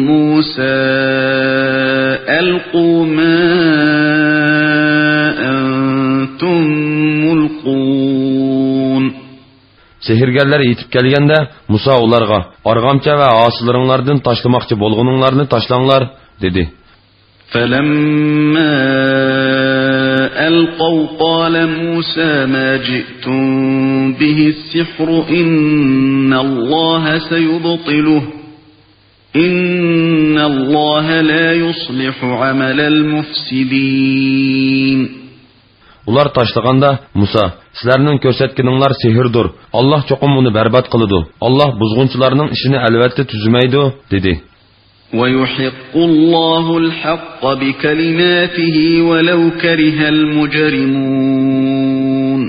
موسى ألقوا ما أنتم ملقون. سېھىرگەرلەر يېتىپ كەلگەندە، مۇسا ئۇلارغا، ئارغامچا ۋە ھاسىلىرىڭلاردىن تاشلىماقچى بولغىنىڭلارنى تاشلاڭلار، دېدى. فلما ألقوا قال موسى ما جئتم به السحر إن الله سيبطله إن الله لا يصلح عمل المفسدين. ئۇلار تاشلىغاندا، مۇسا، سىلەرنىڭ كۆرسەتكىنىڭلار سېھىردۇر. ئاللاھ چوقۇم ئۇنى بەربات قىلىدۇ. ئاللاھ بۇزغۇنچىلارنىڭ ئىشىنى ئەلۋەتتە تۈزىمەيدۇ، دېدى. ويحق الله الحق بكلماته ولو كره المجرمون.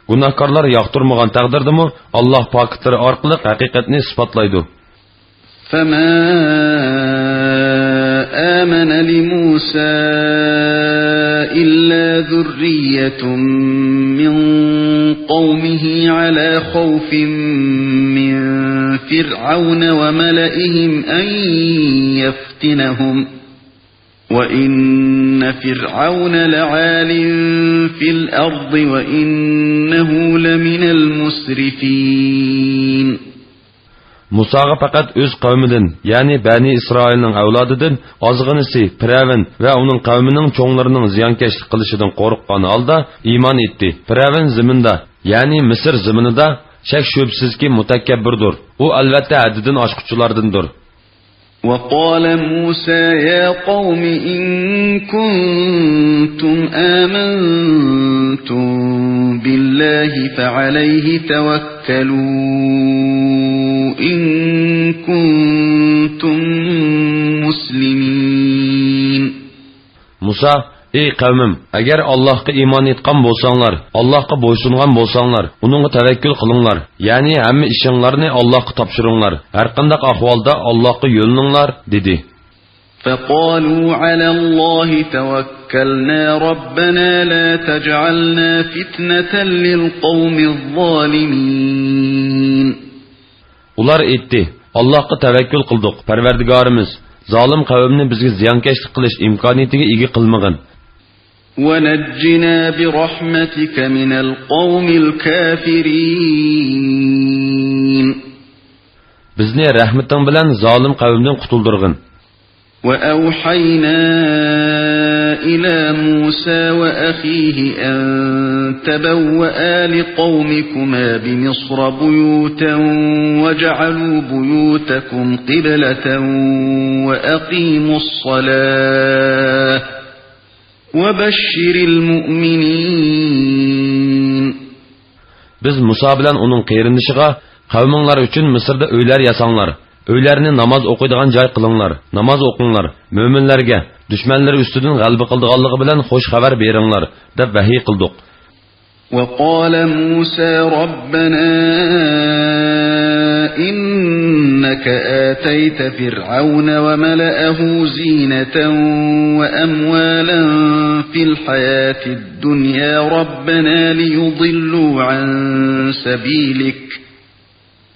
گۇناھكارلار ياقتۇرمىغان تەقدىردىمۇ، ئاللاھ پاكىتلىرى ئارقىلىق ھەقىقەتنى ئىسپاتلايدۇ. فما آمن لموسى إلا ذرية من قومه على خوف من فرعون وملئهم أن يفتنهم وإن فرعون لعال في الأرض وإنه لمن المسرفين. مۇساغا پەقەت ئۆز قەۋمىدىن، يەنى بەنى ئىسرائىلنىڭ ئەۋلادىدىن ئازغىنىسى پىرئەۋن ۋە ئۇنىڭ قەۋمىنىڭ چوڭلىرىنىڭ زىيانكەشلىك قىلىشىدىن قورققان ھالدا ئىمان ئېيتتى. پىرئەۋن زېمىندا، يەنى مىسىر زېمىنىدا شەك-شۈبھىسىزكى مۇتەكەببۇردۇر. ئۇ ئەلۋەتتە ھەددىدىن ئاشقۇچىلاردىندۇر. وقال موسى يا قوم إن كنتم آمنتم بالله فعليه توكلوا إن كنتم مسلمين. مۇسا، ئەي قەۋمىم، ئەگەر ئاللاھقا ئىمان ئېيتقان بولساڭلار، ئاللاھقا بويسۇنغان بولساڭلار، ئۇنىڭغا تەۋەككۈل قىلىڭلار، يەنى ھەممە ئىشىڭلارنى ئاللاھقا تاپشۇرۇڭلار، ھەرقانداق ئەھۋالدا ئاللاھقا يۆلىنىڭلار، دېدى. فقالوا على الله توكلنا ربنا لا تجعلنا فتنة للقوم الظالمين. ئۇلار ئېيتتى، ئاللاھقا تەۋەككۈل قىلدۇق، پەرۋەردىگارىمىز، زالىم قەۋمنى بىزگە زىيانكەشلىك قىلىش ئىمكانىيىتىگە ئىگە قىلمىغىن. ونجنا برحمتك من القوم الكافرين. بىزنى رەھمىتىڭ بىلەن زالىم قەۋمدىن قۇتۇلدۇرغىن. وأوحينا إلى موسى وأخيه أن تبوأ لقومكما بمصر بيوتا واجعلوا بيوتكم قبلة وأقيموا الصلاة وبشر المؤمنين. بىز مۇسا بىلەن ئۇنىڭ قېرىندىشىغا، قەۋمىڭلار ئۈچۈن مىسىردا ئۆيلەر ياساڭلار، ئۆيلەرنى ناماز ئوقۇيدىغان جاي قىلىڭلار، ناماز ئوقۇڭلار، مۆمىنلەرگە، دۈشمەنلىرى ئۈستىدىن غەلىبە قىلىدىغانلىقى بىلەن خۇش خەۋەر بېرىڭلار، دەپ ۋەھىي قىلدۇق. وقال موسى ربنا إنك آتيت فرعون وملأه زينة وأموالا في الحياة الدنيا ربنا ليضلوا عن سبيلك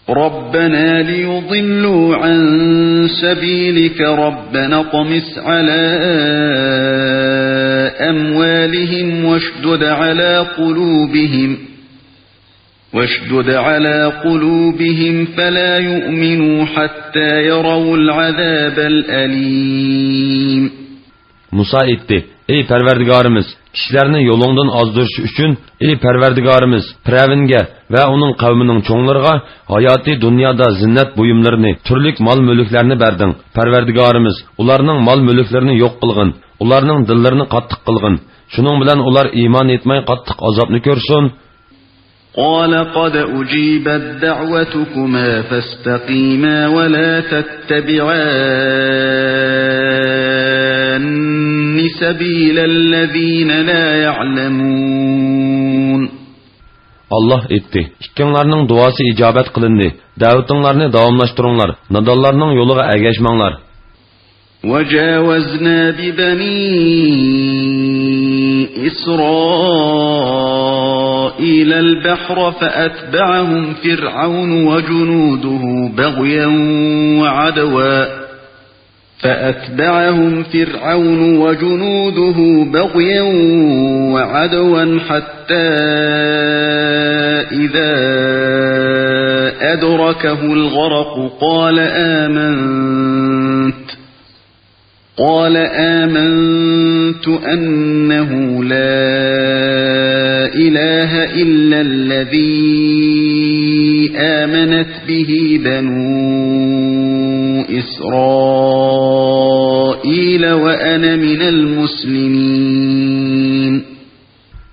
ربنا ليضلوا عن سبيلك ربنا اطمس على أموالهم واشدد على قلوبهم واشدد على قلوبهم فلا يؤمنوا حتى يروا العذاب الأليم. مۇسا ئېيتتى: ئەي پەرۋەردىگارىمىز، كىشىلەرنى يولۇڭدىن ئازدۇرۇش ئۈچۈن، ئەي پەرۋەردىگارىمىز، پىرئەۋنگە ۋە ئۇنىڭ قەۋمىنىڭ چوڭلىرىغا ھاياتىي دۇنيادا زىننەت بۇيۇملىرىنى، تۈرلۈك مال-مۈلۈكلەرنى بەردىڭ. پەرۋەردىگارىمىز، ئۇلارنىڭ مال-مۈلۈكلىرىنى يوق قىلغىن، ئۇلارنىڭ دىللىرىنى قاتتىق قىلغىن. شۇنىڭ بىلەن ئۇلار ئىمان ئېيتماي قاتتىق ئازابنى كۆرسۇن. قال قد أجيبت دعوتكما فاستقيما ولا تتبعان سبيل الذين لا يعلمون. ئاللاھ ئېيتتى: ئىككىڭلارنىڭ دۇئاسى ئىجابەت قىلىندى، دەۋىتىڭلارنى داۋاملاشتۇرۇڭلار، نادانلارنىڭ يولىغا ئەگەشمەڭلار. وجاوزنا ببني إسرائيل البحر فأتبعهم فرعون وجنوده بغيا وعدوا فأتبعهم فرعون وجنوده بغيا وعدوا حتى إذا أدركه الغرق قال آمنت قال آمنت أنه لا إله إلا الذي آمنت به بنو إسرائيل وأنا من المسلمين.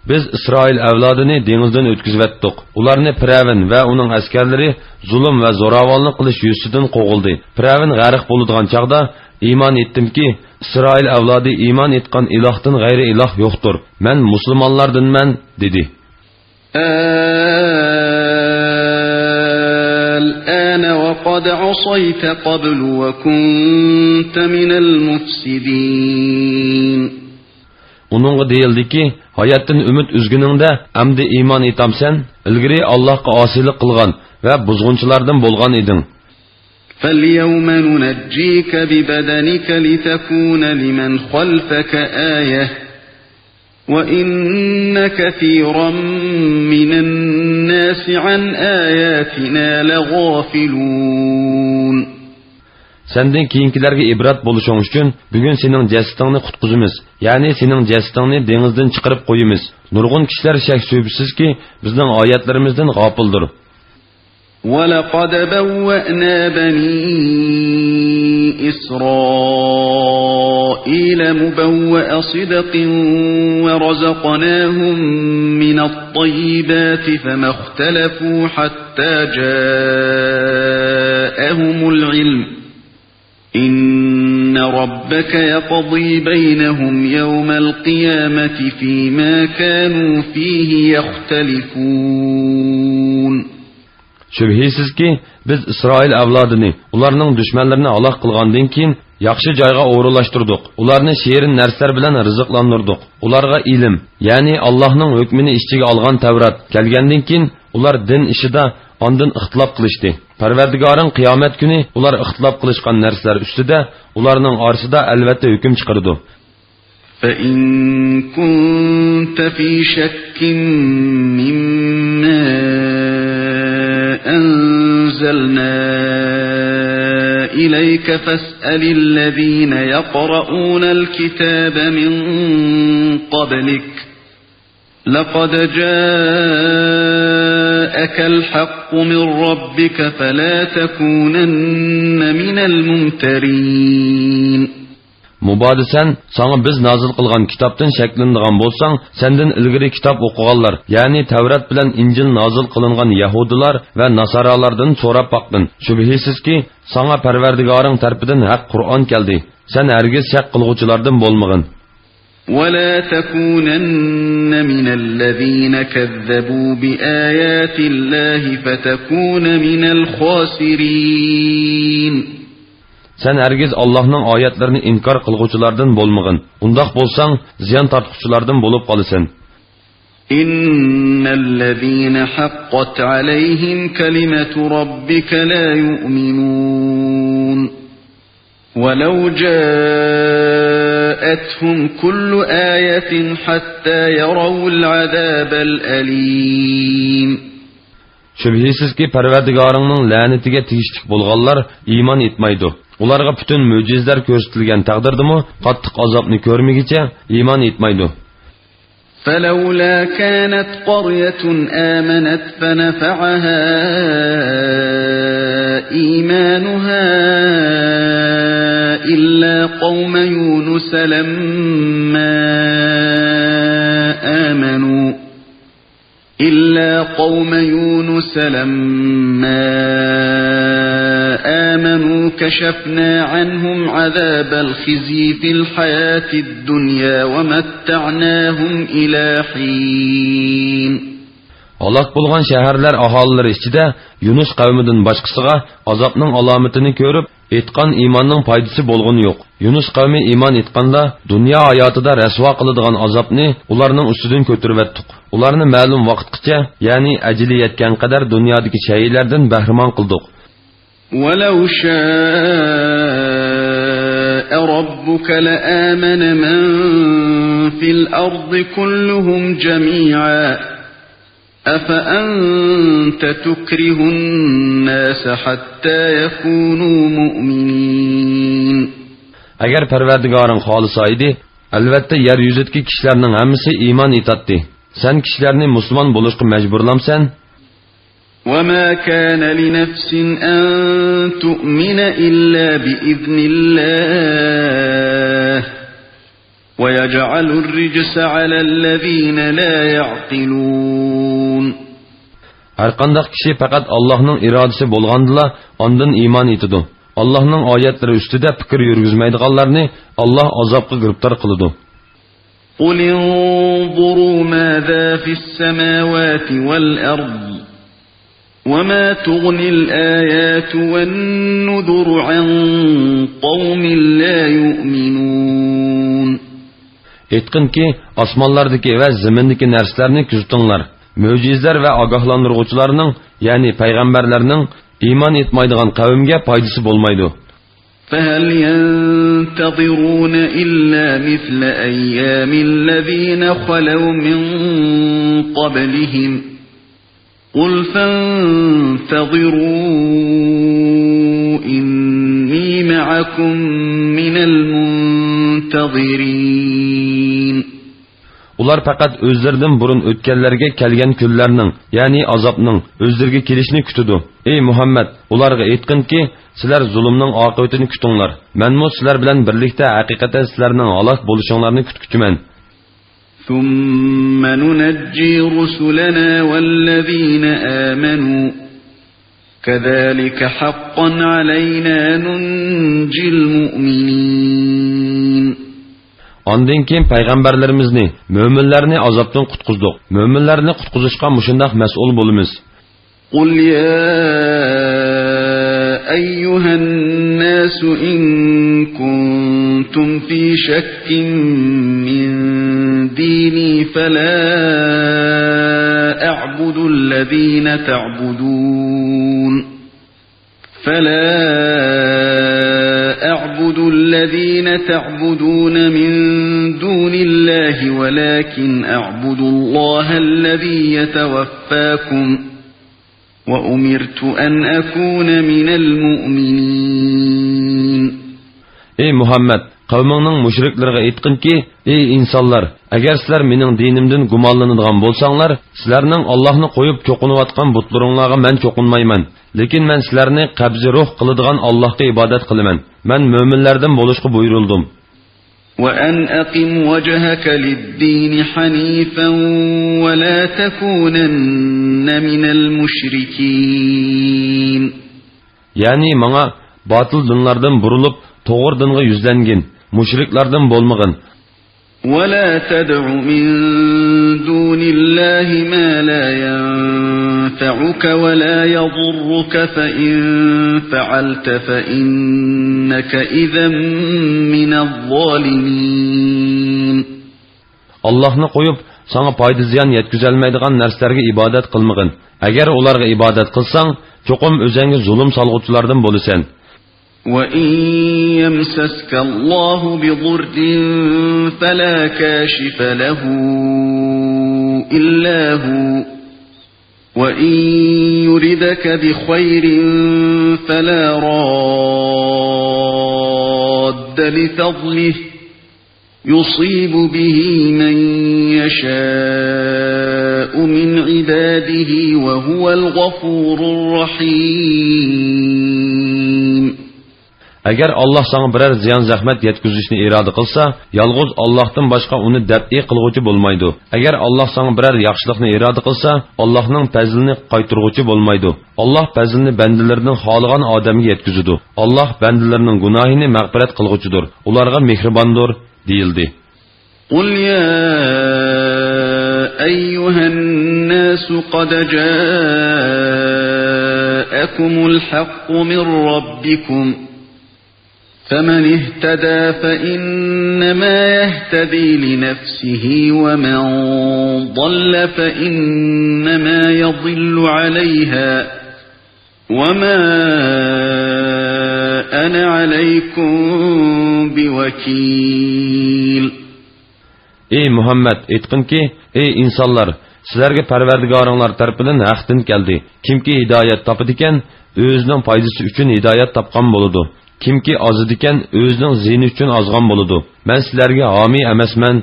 بىز ئىسرائىل ئەۋلادىنى دېڭىزدىن ئۆتكۈزۈۋەتتۇق. ئۇلارنى پىرئەۋن ۋە ئۇنىڭ ئەسكەرلىرى زۇلۇم ۋە زوراۋانلىق قىلىش يۈزىسىدىن قوغلىدى. پىرئەۋن غەرق بولىدىغان چاغدا، ئىمان ئېيتتىمكى، ئىسرائىل ئەۋلادى ئىمان ئېيتقان ئىلاھتىن غەيرى ئىلاھ يوقتۇر. مەن مۇسۇلمانلاردىنمەن، دېدى. الآن وقد عصيت قبل وكنت من المفسدين. ئۇنىڭغا دېيىلدىكى، ھاياتتىن ئۈمىد ئۈزگىنىڭدە ئەمدى ئىمان ئېيتامسەن؟ ئىلگىرى ئاللاھقا ئاسىيلىق قىلغان ۋە بۇزغۇنچىلاردىن بولغان ئىدىڭ. فاليوم ننجيك ببدنك لتكون لمن خلفك آية وإن كثيرا من الناس عن آياتنا لغافلون. سەندىن كېيىنكىلەرگە ئىبرەت بولۇشۇڭ ئۈچۈن، بۈگۈن سېنىڭ جەسىتىڭنى قۇتقۇزىمىز، يەنى سېنىڭ جەسىتىڭنى دېڭىزدىن چىقىرىپ قويىمىز. نۇرغۇن كىشىلەر شەك-شۈبھىسىزكى، بىزنىڭ ئايەتلىرىمىزدىن غاپىلدۇر. ولقد بوأنا بني إسرائيل مبوأ صدق ورزقناهم من الطيبات فما اختلفوا حتى جاءهم العلم إن ربك يقضي بينهم يوم القيامة فيما كانوا فيه يختلفون. شۈبھىسىزكى، بىز ئىسرائىل ئەۋلادىنى ئۇلارنىڭ دۈشمەنلىرىنى ھالاك قىلغاندىن كېيىن، ياخشى جايغا ئورۇنلاشتۇردۇق. ئۇلارنى شېرىن نەرسىلەر بىلەن رىزىقلاندۇردۇق. ئۇلارغا ئىلىم، يەنى ئاللاھنىڭ ھۆكمىنى ئىچىگە ئالغان تەۋرات كەلگەندىن كېيىن، ئۇلار دىن ئىشىدا ئاندىن ئىختىلاپ قىلىشتى. پەرۋەردىگارىڭ قىيامەت كۈنى ئۇلار ئىختىلاپ قىلىشقان نەرسىلەر ئۈستىدە ئۇلارنىڭ ئارىسىدا ئەلۋەتتە ھۆكۈم چىقىرىدۇ. فإن كنت في شك مما أنزلنا إليك فاسأل الذين يقرؤون الكتاب من قبلك لقد جاءك الحق من ربك فلا تكونن من الممترين. مۇبادا سەن ساڭا بىز نازىل قىلغان كىتابتىن شەكلىنىدىغان بولساڭ، سەندىن ئىلگىرى كىتاب ئوقۇغانلار، يەنى تەۋرات بىلەن ئىنجىل نازىل قىلىنغان يەھۇدىيلار ۋە ناسارالاردىن سوراپ باققىن. شۈبھىسىزكى، ساڭا پەرۋەردىگارىڭ تەرىپىدىن ھەق قۇرئان كەلدى. سەن ھەرگىز شەك قىلغۇچىلاردىن بولمىغىن. ولا تكونن من الذين كذبوا بآيات الله فتكون من الخاسرين. سەن ھەرگىز ئاللاھنىڭ ئايەتلىرىنى ئىنكار قىلغۇچىلاردىن بولمىغىن. ئۇنداق بولساڭ، زىيان تارتقۇچىلاردىن بولۇپ قالىسەن. إن الذين حقت عليهم كلمة ربك لا يؤمنون ولو جاءتهم كل آية حتى يروا العذاب الأليم. شۈبھىسىزكى، پەرۋەردىگارىڭنىڭ لەنىتىگە تېگىشلىك بولغانلار ئىمان ئېيتمايدۇ. ئۇلارغا پۈتۈن مۆجىزىلەر كۆرسىتىلگەن تەقدىردىمۇ قاتتىق ئازابنى كۆرمىگۈچە ئىمان ئېيتمايدۇ. فلولا كانت قرية آمنت فنفعها إيمانها إلا قوم يونس لما آمنوا إلا قوم يونس لما آمنوا كشفنا عنهم عذاب الخزي في الحياة الدنيا ومتعناهم إلى حين. ھالاك بولغان شەھەرلەر ئاھالىلىرى ئىچىدە يۇنۇس قەۋمىدىن باشقىسىغا ئازابنىڭ ئالامىتىنى كۆرۈپ، ئېيتقان ئىماننىڭ پايدىسى بولغىنى يوق. يۇنۇس قەۋمى ئىمان ئېيتقاندا، دۇنيا ھاياتىدا رەسۋا قىلىدىغان ئازابنى ئۇلارنىڭ ئۈستىدىن كۆتۈرۈۋەتتۇق. ئۇلارنى مەلۇم ۋاقىتقىچە، يەنى ئەجىلى يەتكەن قەدەر دۇنيادىكى شەيئىلەردىن بەھرىمەن قىلدۇق. ولو شاء ربك لآمن من في الأرض كلهم جميعا أفأنت تكره الناس حتى يكونوا مؤمنين. ئەگەر پەرۋەردىگارىڭ خالىسا ئىدى، ئەلۋەتتە يەر يۈزىدىكى كىشىلەرنىڭ ھەممىسى ئىمان ئېيتاتتى. سەن كىشىلەرنى مۇسۇلمان بولۇشقا مەجبۇرلامسەن؟ وما كان لنفس أن تؤمن إلا بإذن الله ويجعل الرجس على الذين لا يعقلون. ھەرقانداق كىشى پەقەت ئاللاھنىڭ ئىرادىسى بولغاندىلا ئاندىن ئىمان ئېيتىدۇ. ئاللاھنىڭ ئايەتلىرى ئۈستىدە پىكىر يۈرگۈزمەيدىغانلارنى ئاللاھ ئازابقا گىرىپتار قىلىدۇ. قل انظروا ماذا في السماوات والأرض وما تغني الآيات والنذر عن قوم لا يؤمنون. ئېيتقىنكى، ئاسمانلاردىكى ۋە زېمىندىكى نەرسىلەرنى كۆزىتىڭلار. مۆجىزىلەر ۋە ئاگاھلاندۇرغۇچىلارنىڭ، يەنى پەيغەمبەرلەرنىڭ ئىمان ئېيتمايدىغان قەۋمگە پايدىسى بولمايدۇ. فهل ينتظرون إلا مثل أيام الذين خلوا من قبلهم قل فانتظروا إني معكم من المنتظرين. ئۇلار پەقەت ئۆزلىرىدىن بۇرۇن ئۆتكەنلەرگە كەلگەن كۈنلەرنىڭ، يەنى ئازابنىڭ ئۆزلىرىگە كېلىشىنى كۈتىدۇ. ئەي مۇھەممەد، ئۇلارغا ئېيتقىنكى، سىلەر زۇلۇمنىڭ ئاقىۋىتىنى كۈتۈڭلار. مەنمۇ سىلەر بىلەن بىرلىكتە ھەقىقەتەن سىلەرنىڭ ھالاك بولۇشۇڭلارنى كۈتكۈچىمەن. ثم ننجي رسلنا والذين آمنوا كذلك حقا علينا ننجي المؤمنين. ئاندىن كېيىن پەيغەمبەرلىرىمىزنى، مۆمىنلەرنى ئازابتىن قۇتقۇزدۇق. مۆمىنلەرنى قۇتقۇزۇشقا مۇشۇنداق مەسئۇل بولىمىز. قل يا أيها الناس إن كنتم في شك من ديني فلا أعبد الذين تعبدون فلا أعبد الذين تعبدون من دون الله ولكن أعبد الله الذي يتوفاكم وأمرت أن أكون من المؤمنين. ئەي مۇھەممەد، قەۋمىڭنىڭ مۇشرىكلىرىغا ئېيتقىنكى، ئەي ئىنسانلار، ئەگەر سىلەر مېنىڭ دىنىمدىن گۇمانلىنىدىغان بولساڭلار، سىلەرنىڭ ئاللاھنى قويۇپ چوقۇنۇۋاتقان بۇتلىرىڭلارغا مەن چوقۇنمايمەن. لېكىن مەن سىلەرنى قەبزى روھ قىلىدىغان ئاللاھقا ئىبادەت قىلىمەن. مەن مۆمىنلەردىن بولۇشقا بۇيرۇلدۇم. وأن أقم وجهك للدين حنيفا ولا تكونن من المشركين. يەنى ماڭا باتىل دىنلاردىن بۇرۇلۇپ، توغرا دىنغا يۈزلەنگىن، مۇشرىكلاردىن بولمىغىن. ولا تدع من دون الله ما لا ينفعك ولا يضرك، فإن فعلت فإنك إذا من الظالمين. ئاللاھنى قويۇپ، ساڭا پايدا-زىيان يەتكۈزەلمەيدىغان نەرسىلەرگە ئىبادەت قىلمىغىن. ئەگەر ئۇلارغا ئىبادەت قىلساڭ، چوقۇم ئۆزۈڭگە زۇلۇم سالغۇچىلاردىن بولىسەن. وإن يمسسك الله بضر فلا كاشف له إلا هو، وإن يردك بخير فلا راد لفضله، يصيب به من يشاء من عباده وهو الغفور الرحيم. ئەگەر ئاللاھ ساڭا بىرەر زىيان-زەخمەت يەتكۈزۈشنى ئىرادە قىلسا، يالغۇز ئاللاھتىن باشقا ئۇنى دەپئى قىلغۇچى بولمايدۇ. ئەگەر ئاللاھ ساڭا بىرەر ياخشىلىقنى ئىرادە قىلسا، ئاللاھنىڭ پەزلىنى قايتۇرغۇچى بولمايدۇ. ئاللاھ پەزلىنى بەندىلىرىدىن خالىغان ئادەمگە يەتكۈزىدۇ. ئاللاھ بەندىلىرىنىڭ گۇناھىنى مەغپىرەت قىلغۇچىدۇر، ئۇلارغا مېھرىباندۇر، دېيىلدى. قل يا أيها الناس قد جاءكم الحق من ربكم، فمن اهتدى فإنما يهتدي لنفسه، ومن ضل فإنما يضل عليها، وما أنا عليكم بوكيل. ئەي مۇھەممەد، ئېيتقىنكى، ئەي ئىنسانلار، سىلەرگە پەرۋەردىگارىڭلار تەرىپىدىن ھەق دىن كەلدى. كىمكى ھىدايەت تاپىدىكەن، ئۆزىنىڭ پايدىسى ئۈچۈن ھىدايەت تاپقان بولىدۇ. كىمكى ئازىدىكەن، ئۆزىنىڭ زىيىنى ئۈچۈن ئازغان بولىدۇ. مەن سىلەرگە ھامىي ئەمەسمەن.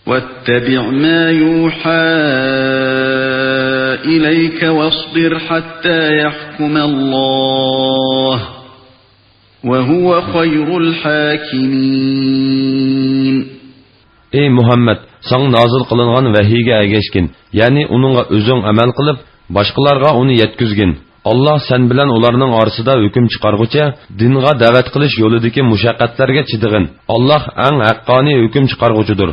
واتبع ما يوحى إليك واصبر حتى يحكم الله، وهو خير الحاكمين. ئەي مۇھەممەد، ساڭا نازىل قىلىنغان ۋەھىيگە ئەگەشكىن، يەنى ئۇنىڭغا ئۆزۈڭ ئەمەل قىلىپ، باشقىلارغا ئۇنى يەتكۈزگىن. ئاللاھ سەن بىلەن ئۇلارنىڭ ئارىسىدا ھۆكۈم چىقارغۇچە، دىنغا دەۋەت قىلىش يولىدىكى مۇشەققەتلەرگە چىدىغىن. ئاللاھ ئەڭ ھەققانىي ھۆكۈم چىقارغۇچىدۇر.